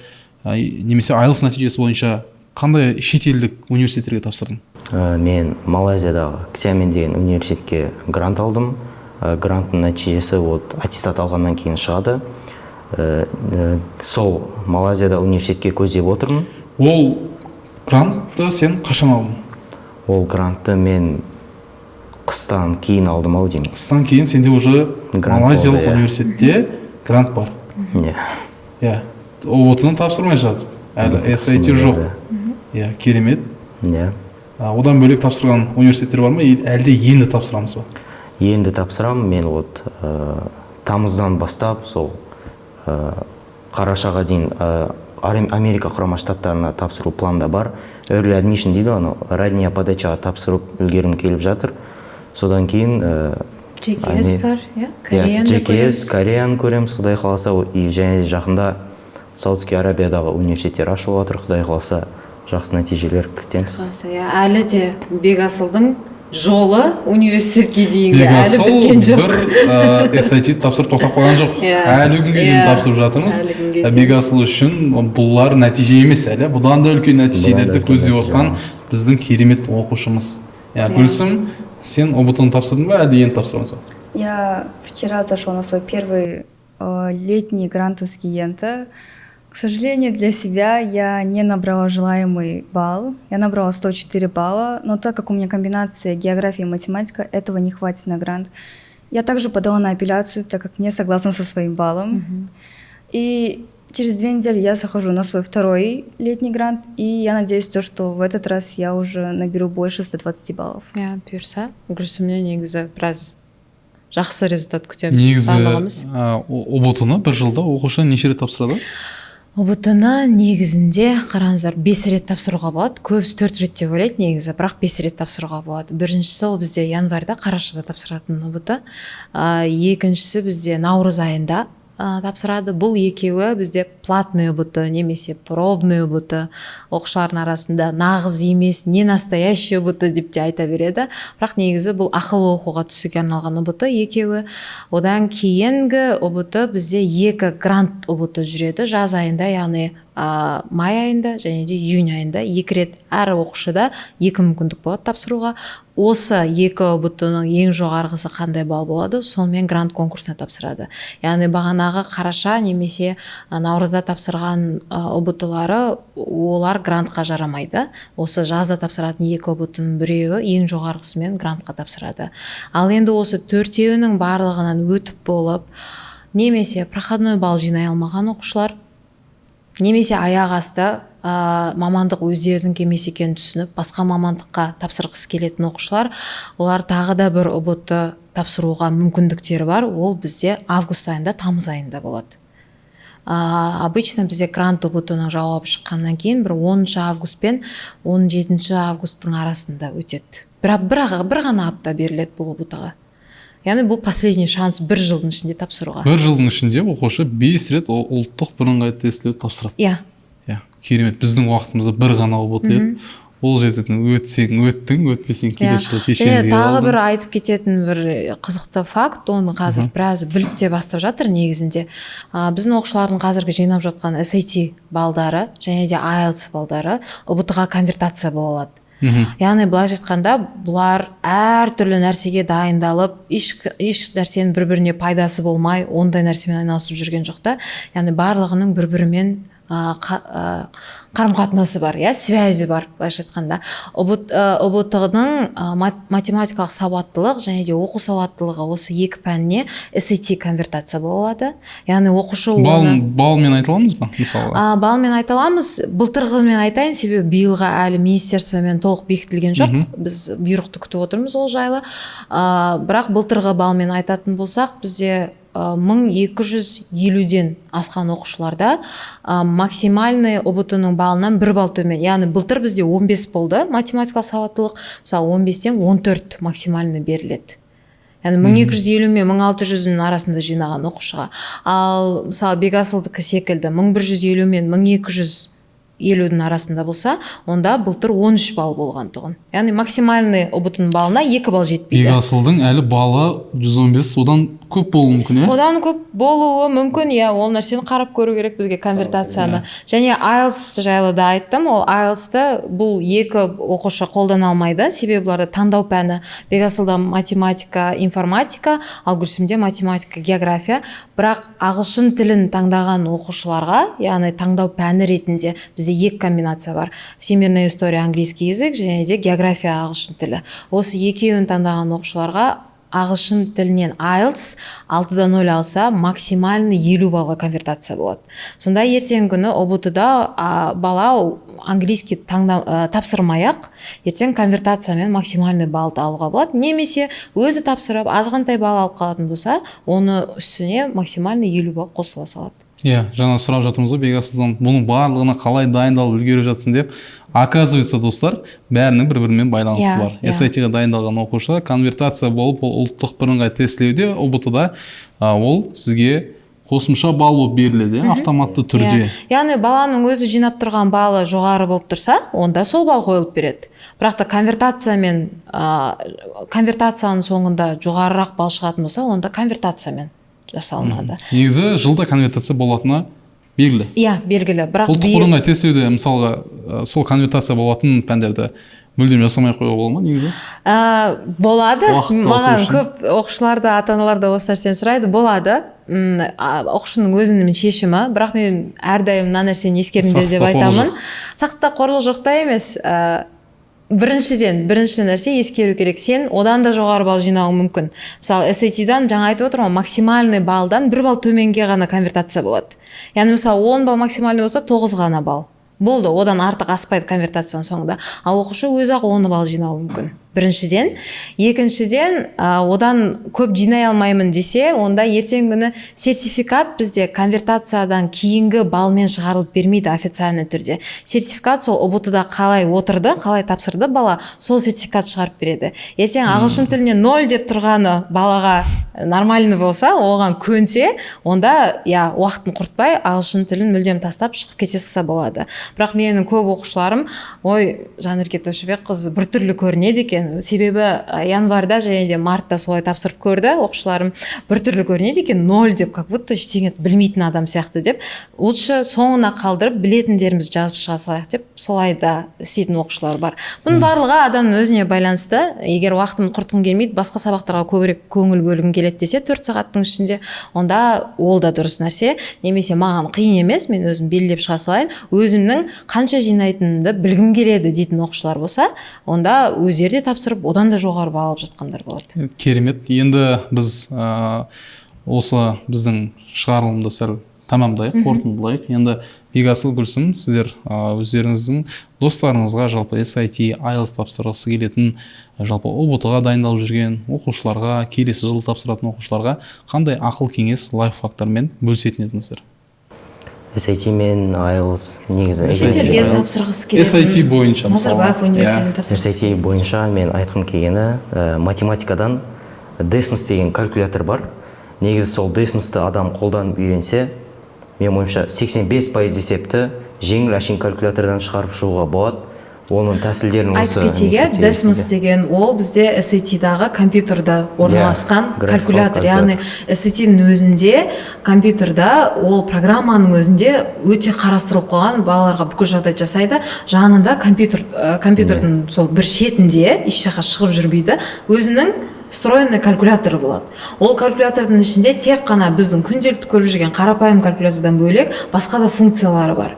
немесе IELTS нәтижесі бойынша қандай шетелдік университеттерге тапсырдың? Мен Малайзиядағы Ксямен деген университетке грант алдым. Гранттың нәтижесі вот аттестат алғаннан кейін шығады. Сол Малайзияда университетке көздеп отырмын. Ол грантты сен қашан алдың? Ол грантты мен қыстан кейін алдым ау деймін. Қыстан кейін сенде уже Грант малайзиялық болды, иә. Университетте грант бар. Иә. Иә, ҰБТ ны тапсырмай жатып, әлі SAT жоқ, иә. Керемет! Иә. Одан бөлек тапсырған университеттер бар ма, әлде енді тапсырамыз ба? Енді тапсырамын мен. Вот тамыздан бастап сол қарашаға дейін Америка Құрама Штаттарына тапсыру планда бар. Early admission дейді ғой, анау ранняя подачаға тапсырып үлгергім келіп жатыр. Содан кейін JKS бар, иә. Иә, Кореяны да JKS, көреміз. Кореяны көреміз, құдай қаласа. И және де жақында Саудовский Арабиядағы университеттер ашылып жатыр, құдай қаласа, жақсы нәтижелер күтеміз. Қаласа, иә. Әлі де Бекасылдың жолы университетке дейінгі әлі Бекасыл біткен жоқ. бір SAT тапсырып тоқтап қалған жоқ. Иә. Әлі күнге дейін Иә. тапсырып жатырмыз. Әлі күнге дейін. Бекасыл үшін бұлар нәтиже емес әлі, бұдан да үлкен нәтижелерді Үлкен көздеп нәтиже отқан біздің керемет оқушымыз, иә. Гүлсім, сен ҰБТ ны тапсырдың ба, әлде енді тапсырамыз ба? Я вчера зашла на свой первый летний грантовский ЕНТ. К сожалению, для себя я не набрала желаемый балл. Я набрала 104 балла, но так как у меня комбинация география и математика, этого не хватит на грант. Я также подала на апелляцию, так как не согласна со своим баллом. И через 2 недели я захожу на свой второй летний грант, и я надеюсь, то, что в этот раз я уже наберу больше 120 баллов. Иә, бұйырса, Гүлсімнен негізі біраз жақсы результат күтеміз Негізі барлығымыз. ҰБТ ны бір жылда оқушы неше рет тапсырады? ҰБТ ны негізінде, қараңыздар, бес рет тапсыруға болады. Көбісі төрт рет деп ойлайды негізі, бірақ бес рет тапсыруға болады. Біріншісі ол бізде январьда, қарашада тапсыратын ҰБТ. Екіншісі бізде наурыз айында тапсырады. Бұл екеуі бізде платный ҰБТ немесе пробный ҰБТ. Оқушылардың арасында нағыз емес, не настоящий ҰБТ деп те айта береді, бірақ негізі бұл ақылы оқуға түсуге арналған ҰБТ екеуі. Одан кейінгі ҰБТ бізде екі грант ҰБТ жүреді жаз айында, яғни май айында және де июнь айында. Екі рет әр оқушыда екі мүмкіндік болады тапсыруға. Осы екі ҰБТ ның ең жоғарғысы қандай балл болады, сонымен грант конкурсына тапсырады. Яғни бағанағы қараша немесе наурызда тапсырған ҰБТ-лары, олар грантқа жарамайды. Осы жазда тапсыратын екі ҰБТ ның біреуі ең жоғарғысымен грантқа тапсырады. Ал енді осы төртеуінің барлығынан өтіп болып немесе проходной балл жинай алмаған оқушылар немесе аяқ асты мамандық өздерінікі емес екенін түсініп, басқа мамандыққа тапсырғысы келетін оқушылар, олар тағы да бір ҰБТ тапсыруға мүмкіндіктері бар. Ол бізде август айында, тамыз айында болады. Обычно бізде грант ҰБТ ның жауабы шыққаннан кейін бір 10 август пен 17 августтың арасында өтеді. Бір ғана апта беріледі бұл ҰБТ ға. Яғни бұл последний шанс бір жылдың ішінде тапсыруға. Бір жылдың ішінде оқушы 5 рет ұлттық бірыңғай тестілеу тапсырады. Иә. Иә, керемет. Біздің уақытымызда бір ғана ҰБТ еді. Ол жерден өтсең өттің, өтпесең келесі жылы Және пешенеге тағы қалдың. бір айтып кететін бір қызықты факт, оны қазір біраз біліп те бастап жатыр негізінде. Біздің оқушылардың қазіргі жинап жатқан SAT балдары және де IELTS балдары ҰБТ ға конвертация бола алады. Яғни былайша айтқанда, бұлар әртүрлі нәрсеге дайындалып, еш нәрсенің бір біріне пайдасы болмай, ондай нәрсемен айналысып жүрген жоқ та. Яғни барлығының бір бірімен қарым қатынасы бар, иә, связи бар. Былайша айтқанда, ҰБТ ның математикалық сауаттылық және де оқу сауаттылығы, осы екі пәніне SAT конвертация бола алады. Яғни оқушы Балл, оны баллмен айта аламыз ба, мысалға? Баллмен айта аламыз. Былтырғымен айтайын, себебі биылға әлі министерствомен толық бекітілген жоқ. Біз бұйрықты күтіп отырмыз ол жайлы. Бірақ былтырғы баллмен айтатын болсақ, бізде 1250-ден асқан оқушыларда максимальный ҰБТ ның балынан бір балл төмен. Яғни былтыр бізде 15 болды математикалық сауаттылық, мысалы, 15-тен 14 максимальный беріледі. Яғни 1250 мен 1600-дің арасында жинаған оқушыға. Ал мысалы, Бекасылдікі секілді 1150 мен 1250-дің арасында болса, онда былтыр 13 балл болған тұғын. Яғни максимальный ҰБТ ның балына 2 балл жетпейді. Бекасылдың әлі балы 115, одан көп болуы мүмкін, иә? Одан көп болуы мүмкін, иә. Ол нәрсені қарап көру керек бізге, конвертацияны. Және IELTS жайлы да айттым. Ол IELTS-ты бұл екі оқушы қолдана алмайды, себебі бұларда таңдау пәні: Бекасылда математика, информатика, ал Гүлсімде математика, география. Бірақ ағылшын тілін таңдаған оқушыларға, яғни таңдау пәні ретінде бізде екі комбинация бар: всемирная история, английский язык және де география, ағылшын тілі. Осы екеуін таңдаған оқушыларға ағылшын тілінен IELTS 6,0 алса, максимальный 50 баллға конвертация болады. Сонда ертеңгі күні ҰБТ да бала английский таңда, тапсырмай ақ ертең конвертациямен максимальный баллды алуға болады. Немесе өзі тапсырып, азғантай балл алып қалатын болса, оны үстіне максимальный 50 балл қосыла салады. Иә, жаңа сұрап жатырмыз ғой Бекасылдан, бұның барлығына қалай дайындалып үлгеріп жатсың деп. Оказывается, достар, бәрінің бір бірімен байланысы бар. SAT-ға дайындалған оқушы конвертация болып, ол ұлттық бірыңғай тестілеуде, ҰБТ да ол сізге қосымша балл болып беріледі, иә, автоматты түрде. Иә. Яғни баланың өзі жинап тұрған баллы жоғары болып тұрса, онда сол балл қойылып береді. Бірақ та конвертацияның соңында жоғарырақ балл шығатын болса, онда конвертациямен жасалынады. Негізі жылда конвертация болатыны белгілі. Иә, белгілі, бірақ Ұлттық бірыңғай тестілеуде, мысалға, сол конвертация болатын пәндерді мүлдем жасамай қоюға бола ма негізі? Болады. Уақытты Маған ұту үшін. көп оқушылар да, ата аналар да осы нәрсені сұрайды. Болады. Оқушының өзінің шешімі, бірақ мен әрдайым мына нәрсені ескеріңдер деп Сақтықта қорлық айтамын. Сақтықта қорлық жоқ та емес. Біріншіден, бірінші нәрсе ескеру керек: сен одан да жоғары балл жинауың мүмкін. Мысалы, SAT-дан жаңа айтып отырмын ғой, максимальный баллдан бір балл төменге ғана конвертация болады. Яғни мысалы, 10 балл максимальный болса, 9 ғана балл болды, одан артық аспайды конвертацияның соңында. Ал оқушы өзі ақ 10 балл жинауы мүмкін, біріншіден. Екіншіден, одан көп жинай алмаймын десе, онда ертеңгі күні сертификат бізде конвертациядан кейінгі баллмен шығарылып бермейді официальный түрде. Сертификат сол ҰБТ да қалай отырды, қалай тапсырды бала, сол сертификат шығарып береді. Ертең ағылшын тіліне ноль деп тұрғаны балаға нормальный болса, оған көнсе, онда, иә, уақытын құртпай, ағылшын тілін мүлдем тастап шығып кете салса болады. Бірақ менің көп оқушыларым: «Ой, Жанерке Тойшыбекқызы, біртүрлі көрінеді екен». Себебі январьда және де мартта солай тапсырып көрді оқушыларым: «Біртүрлі көрінеді екен ноль деп, как будто ештеңе білмейтін адам сияқты», – деп. «Лучше соңына қалдырып, білетіндерімізді жазып шыға салайық», – деп солай да істейтін оқушылар бар. Бұның барлығы адамның өзіне байланысты. Егер уақытымды құртқым келмейді, басқа сабақтарға көбірек көңіл бөлгім келеді десе 4 сағаттың ішінде, онда ол да дұрыс нәрсе. Немесе маған қиын емес, мен өзім белгілеп шыға салайын, өзімнің қанша жинайтынымды білгім келеді дейтін оқушылар болса, онда өздері де тапсырып, одан да жоғары балл алып жатқандар болады. Керемет. Енді біз осы біздің шығарылымды сәл тамамдайық, қорытындылайық. Енді Бекасыл, Гүлсім, сіздер өздеріңіздің достарыңызға, жалпы SAT, IELTS тапсырғысы келетін, жалпы ҰБТ ға дайындалып жүрген оқушыларға, келесі жылы тапсыратын оқушыларға қандай ақыл кеңес, лайфхактармен бөлісетін едіңіздер? SAT мен IELTS негізі. Шетелге IELTS. Тапсырғысы келетін. SAT бойынша мысалы. Назарбаев университетін Иә. тапсырғысы. SAT бойынша мен айтқым келгені, математикадан Desmos деген калькулятор бар. Негізі сол Desmosты адам қолданып үйренсе, менің ойымша, 85% есепті жеңіл, әшейін калькулятордан шығарып шығуға болады. Оның тәсілдерін осы Айтып кетейік, иә, мектепте Desmos үйретеді. Деген ол бізде SAT-дағы компьютерда орналасқан Графикалық калькулятор, яғни SAT-ның өзінде, компьютерда, ол программаның өзінде өте қарастырылып қойған, балаларға бүкіл жағдай жасайды. Жанында компьютер, компьютердің сол бір шетінде, еш жаққа шығып жүрмейді, өзінің встроенный калькуляторы болады. Ол калькулятордың ішінде тек қана біздің күнделікті көріп жүрген қарапайым калькулятордан бөлек басқа да функциялары бар.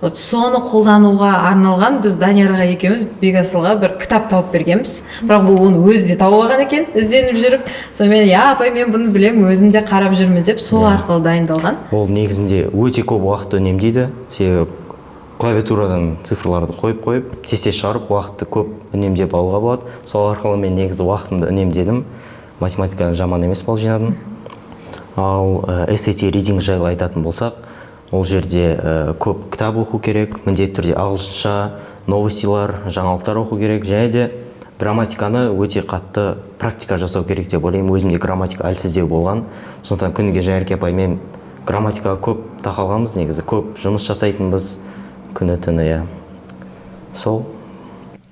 Вот соны қолдануға арналған біз Даниярға екеуміз, Бекасылға бір кітап тауып бергенбіз. Бірақ бұл оны өзі де тауып алған екен ізденіп жүріп. Сонымен: «Иә, апай, мен бұны білемін, өзім де қарап жүрмін», – деп, сол арқылы дайындалған. Ол негізінде өте көп уақыт үнемдейді, себебі клавиатурадан цифрларды қойып қойып, тез тез шығарып, уақытты көп үнемдеп алуға болады. Сол арқылы мен негізі уақытымды үнемдедім, математикадан жаман емес балл жинадым. Ал SAT reading жайлы айтатын болсақ, ол жерде көп кітап оқу керек, міндетті түрде ағылшынша новостилар, жаңалықтар оқу керек және де грамматиканы өте қатты практика жасау керек деп ойлаймын. Өзімде грамматика әлсіздеу болған, сондықтан күніге Жанерке апаймен грамматикаға көп тақалғанбыз, негізі көп жұмыс жасайтынбыз күні түні, иә, сол.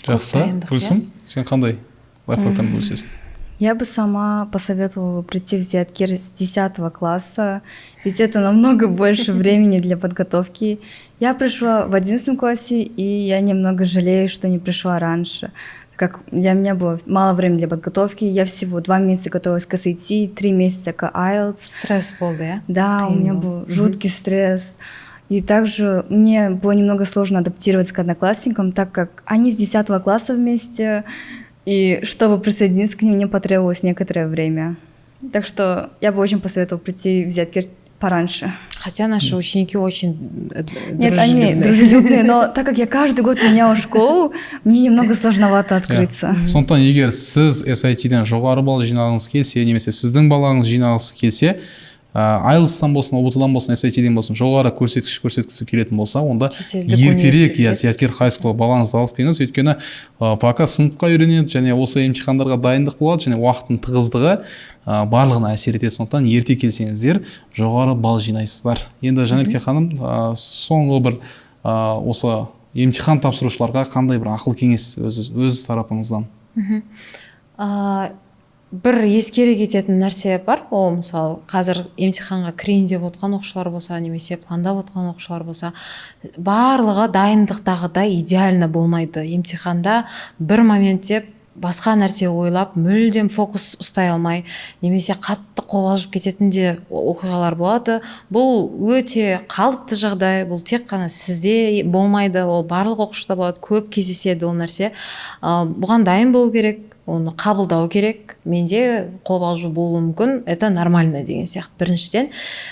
Жақсы. Дайындық, Гүлсім, сен қандай лайфхактармен бөлісесің? Я бы сама посоветовала прийти в Зияткер с 10 класса, ведь это намного больше времени для подготовки. Я пришла в 11 классе, и я немного жалею, что не пришла раньше. Так как для меня было мало времени для подготовки, я всего 2 месяца готовилась к SAT, 3 месяца к IELTS. Стресс болды, иә? Да, у меня Қиын был жуткий стресс. И также мне было немного сложно адаптироваться к одноклассникам, так как они с 10 класса вместе, и чтобы присоединиться к ним, мне потребовалось некоторое время. Так что я бы очень посоветовала прийти в Зияткер пораньше. Хотя наши ученики очень Нет, они дружелюбные. Дружелюбные, но так как я каждый год меняла школу, мне немного сложновато открыться. Иә. Сондықтан егер сіз SAT-ден жоғары балл жинағыңыз келсе немесе сіздің балаңыз жинағысы келсе, IELTS-тан болсын, ұбт-дан болсын, SAT-ден болсын, жоғары көрсеткіш көрсеткісі келетін болса, онда Шетелдік ертерек, иә, университетке Зияткер High School балаңызды алып келіңіз, өйткені пока сыныпқа үйренеді және осы емтихандарға дайындық болады және уақыттың тығыздығы барлығына әсер етеді. Сондықтан ерте келсеңіздер, жоғары балл жинайсыздар. Енді, Жанерке ханым, соңғы бір осы емтихан тапсырушыларға қандай бір ақыл кеңес өз тарапыңыздан? Бір ескере кететін нәрсе бар. Ол, мысалы, қазір емтиханға кірейін деп отқан оқушылар болса немесе пландап отқан оқушылар болса, барлығы дайындықтағыдай идеально болмайды. Емтиханда бір моментте басқа нәрсе ойлап, мүлдем фокус ұстай алмай немесе қатты қобалжып кететін де оқиғалар болады. Бұл өте қалыпты жағдай, бұл тек қана сізде болмайды, ол барлық оқушыда болады, көп кездеседі ол нәрсе. Бұған дайын болу керек, оны қабылдау керек. Менде қобалжу болуы мүмкін, это нормально деген сияқты, біріншіден.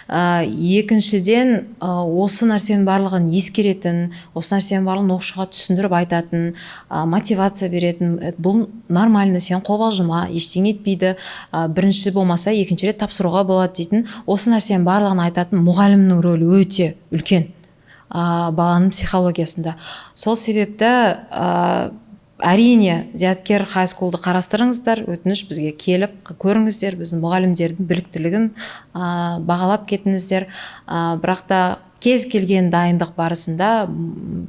Екіншіден, осы нәрсенің барлығын ескеретін, осы нәрсенің барлығын оқушыға түсіндіріп айтатын, мотивация беретін: «Бұл нормально, сен қобалжыма, ештеңе етпейді, бірінші болмаса, екінші рет тапсыруға болады», – дейтін, осы нәрсенің барлығын айтатын мұғалімнің рөлі өте үлкен баланың психологиясында. Сол себепті, әрине, Зияткер High School-ды қарастырыңыздар, өтініш, бізге келіп көріңіздер, біздің мұғалімдердің біліктілігін бағалап кетіңіздер. Бірақ та кез келген дайындық барысында,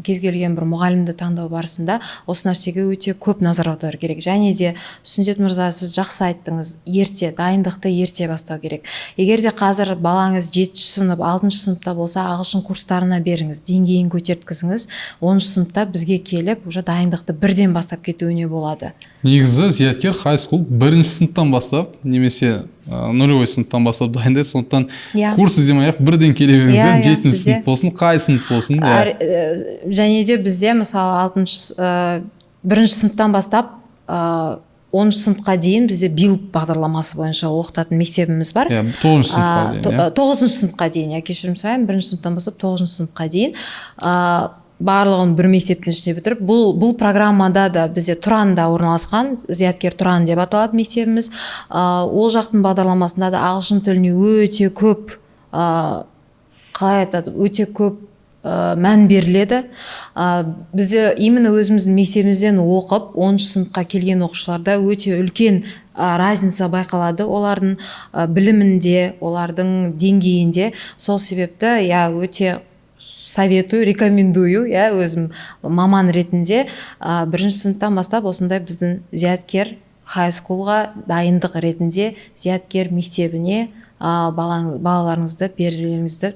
кез келген бір мұғалімді таңдау барысында осы нәрсеге өте көп назар аудару керек. Және де, Сүндет мырза, сіз жақсы айттыңыз, ерте дайындықты ерте бастау керек. Егер де қазір балаңыз жетінші сынып, алтыншы сыныпта болса, ағылшын курстарына беріңіз, деңгейін көтерткізіңіз. 10-сыныпта бізге келіп, уже дайындықты бірден бастап кетуіне болады. Негізі Зияткер High School бірінші сыныптан бастап немесе нулевой сыныптан бастап дайындайды, сондықтан курс іздемей ақ бірден келе беріңіздер. Иә, иә, жетінші сынып болсын, қай сынып болсын, иә. Және де бізде, мысалы, алтыншы, бірінші сыныптан бастап 10-сыныпқа дейін бізде Build бағдарламасы бойынша оқытатын мектебіміз бар. Иә, тоғызыншы сыныпқа дейін, иә. Тоғызыншы сыныпқа дейін, иә, кешірім сұраймын, бірінші сыныптан бастап тоғызыншы сыныпқа дейін барлығын бір мектептің ішінде бітіріп, бұл программада да бізде Тұранда орналасқан, Зияткер Тұран деп аталады мектебіміз. Ол жақтың бағдарламасында да ағылшын тіліне өте көп қалай айтады, өте көп мән беріледі. Бізде именно өзіміздің мектебімізден оқып 10 сыныпқа келген оқушыларда өте үлкен разница байқалады олардың білімінде, олардың деңгейінде. Сол себепті я өте советую, рекомендую, иә, өзім маман ретінде бірінші сыныптан бастап осындай біздің Зияткер High School ға дайындық ретінде Зияткер мектебіне балаларыңызды берулеріңізді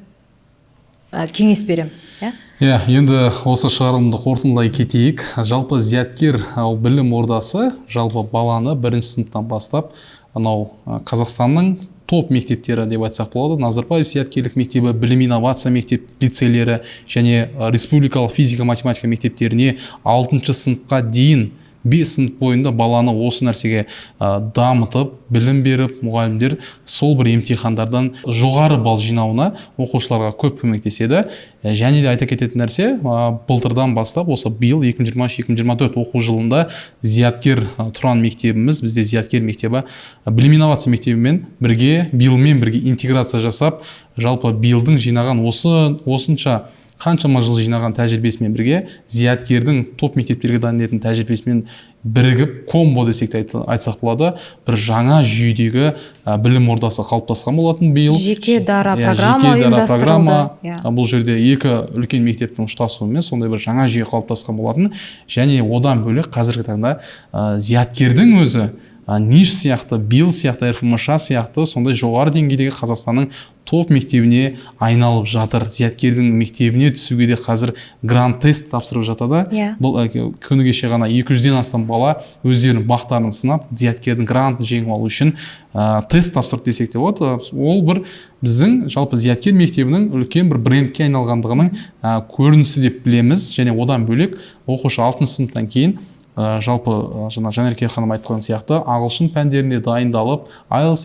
кеңес беремін, иә. Иә, енді осы шығарылымды қорытындылай кетейік. Жалпы, Зияткер білім ордасы жалпы баланы бірінші сыныптан бастап анау Қазақстанның топ мектептері деп айтсақ болады, Назарбаев зияткерлік мектебі, Білім инновация мектеп лицейлері және республикалық физика математика мектептеріне алтыншы сыныпқа дейін, 5 сынып бойында баланы осы нәрсеге дамытып, білім беріп, мұғалімдер сол бір емтихандардан жоғары балл жинауына оқушыларға көп көмектеседі. Және де айта кететін нәрсе, былтырдан бастап, осы биыл 2023-2024 оқу жылында Зияткер Тұран мектебіміз, бізде Зияткер мектебі Білім инновация мектебімен бірге, биылмен бірге интеграция жасап, жалпы биылдың жинаған осы осынша қаншама жыл жинаған тәжірибесімен бірге Зияткердің топ мектептерге дайындайтын тәжірибесімен бірігіп, комбо десек те айтсақ болады, бір жаңа жүйедегі білім ордасы қалыптасқан болатын биыл. Жеке дара Иә, программа жеке дара ұйымдастырылды. программа. Иә. Бұл жерде екі үлкен мектептің ұштасуымен сондай бір жаңа жүйе қалыптасқан болатын. Және одан бөлек қазіргі таңда Зияткердің өзі НИШ сияқты, БИЛ сияқты, РФМШ сияқты сондай жоғары деңгейдегі Қазақстанның топ мектебіне айналып жатыр. Зияткердің мектебіне түсуге де қазір грант тест тапсырып жатады. Иә. Бұл күні кеше ғана 200-ден астам бала өздерінің бақтарын сынап, Зияткердің грантын жеңіп алу үшін тест тапсырды десек те болады. Ол бір біздің жалпы Зияткер мектебінің үлкен бір брендке айналғандығының көрінісі деп білеміз. Және одан бөлек оқушы алтыншы сыныптан кейін жалпы жаңа Жанерке ханым айтқан сияқты ағылшын пәндеріне дайындалып, IELTS,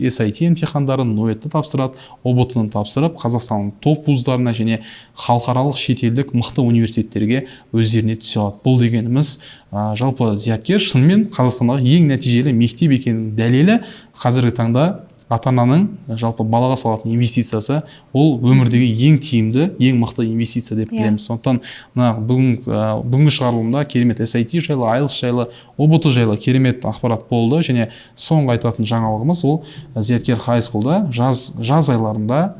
SAT емтихандарын, НУЭТ-ті тапсырады, ҰБТ-ны тапсырып, Қазақстанның топ вуздарына және халықаралық шетелдік мықты университеттерге өздеріне түсе алады. Бұл дегеніміз жалпы Зияткер шынымен Қазақстандағы ең нәтижелі мектеп екенінің дәлелі. Қазіргі таңда ата ананың жалпы балаға салатын инвестициясы ол өмірдегі ең тиімді, ең мықты инвестиция деп білеміз. Сондықтан мына бүгінгі шығарылымда керемет SAT жайлы, IELTS жайлы, ҰБТ жайлы керемет ақпарат болды. Және соңғы айтатын жаңалығымыз, ол Зияткер High School да жаз айларында,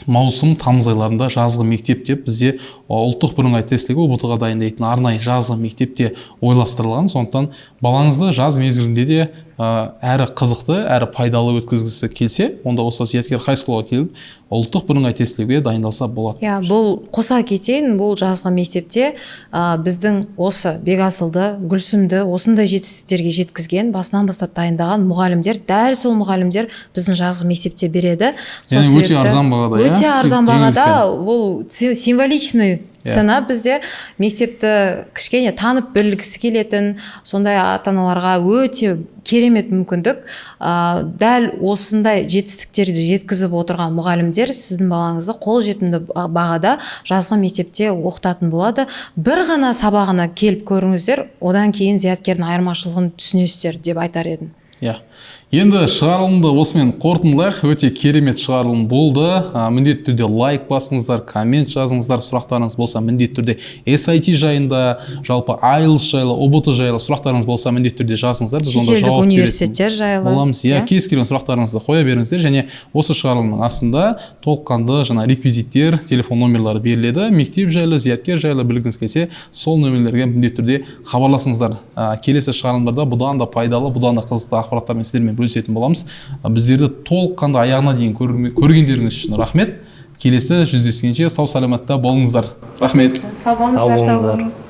маусым, тамыз айларында жазғы мектеп деп бізде ұлттық бірыңғай тестілеуге, ҰБТ ға дайындайтын арнайы жазғы мектепте ойластырылған. Сондықтан балаңызды жаз мезгілінде де әрі қызықты, әрі пайдалы өткізгісі келсе, онда осы Зияткер High School ға келіп, ұлттық бірыңғай тестілеуге дайындалса болады. Иә, бұл қоса кетейін, бұл жазғы мектепте біздің осы Бекасылды, Гүлсімді осындай жетістіктерге жеткізген, басынан бастап дайындаған мұғалімдер, дәл сол мұғалімдер біздің жазғы мектепте береді. Сол Яғни өте себепті арзан бағада, иә? Өте арзан бағада, Жеңілдікпен. бұл символичный цена. Бізде мектепті кішкене танып білгісі келетін сондай ата аналарға өте керемет мүмкіндік. Дәл осындай жетістіктерді жеткізіп отырған мұғалімдер сіздің балаңызды қолжетімді бағада жазғы мектепте оқытатын болады. Бір ғана сабағына келіп көріңіздер, одан кейін Зияткердің айырмашылығын түсінесіздер деп айтар едім. Иә, енді шығарылымды осымен қорытындылайық. Өте керемет шығарылым болды. Міндетті түрде лайк басыңыздар, коммент жазыңыздар. Сұрақтарыңыз болса, міндетті түрде SAT жайында, жалпы IELTS жайлы, ҰБТ жайлы сұрақтарыңыз болса, міндетті түрде жазыңыздар, біз онда шетелдік жауап беретін университеттер жайлы боламыз, иә. Кез келген сұрақтарыңызды қоя беріңіздер. Және осы шығарылымның астында толыққанды жаңа реквизиттер, телефон номерлары беріледі. Мектеп жайлы, Зияткер жайлы білгіңіз келсе, сол нөмірлерге міндетті түрде хабарласыңыздар. Келесі шығарылымдарда бұдан да пайдалы, бұдан да қызықты ақпараттармен сіздермен бөлісетін боламыз. Біздерді толыққанды аяғына дейін көргендеріңіз үшін рахмет. Келесі жүздескенше сау саламатта болыңыздар, рахмет. Сау болыңыздар. Сау Сау болыңыздар. болыңыз.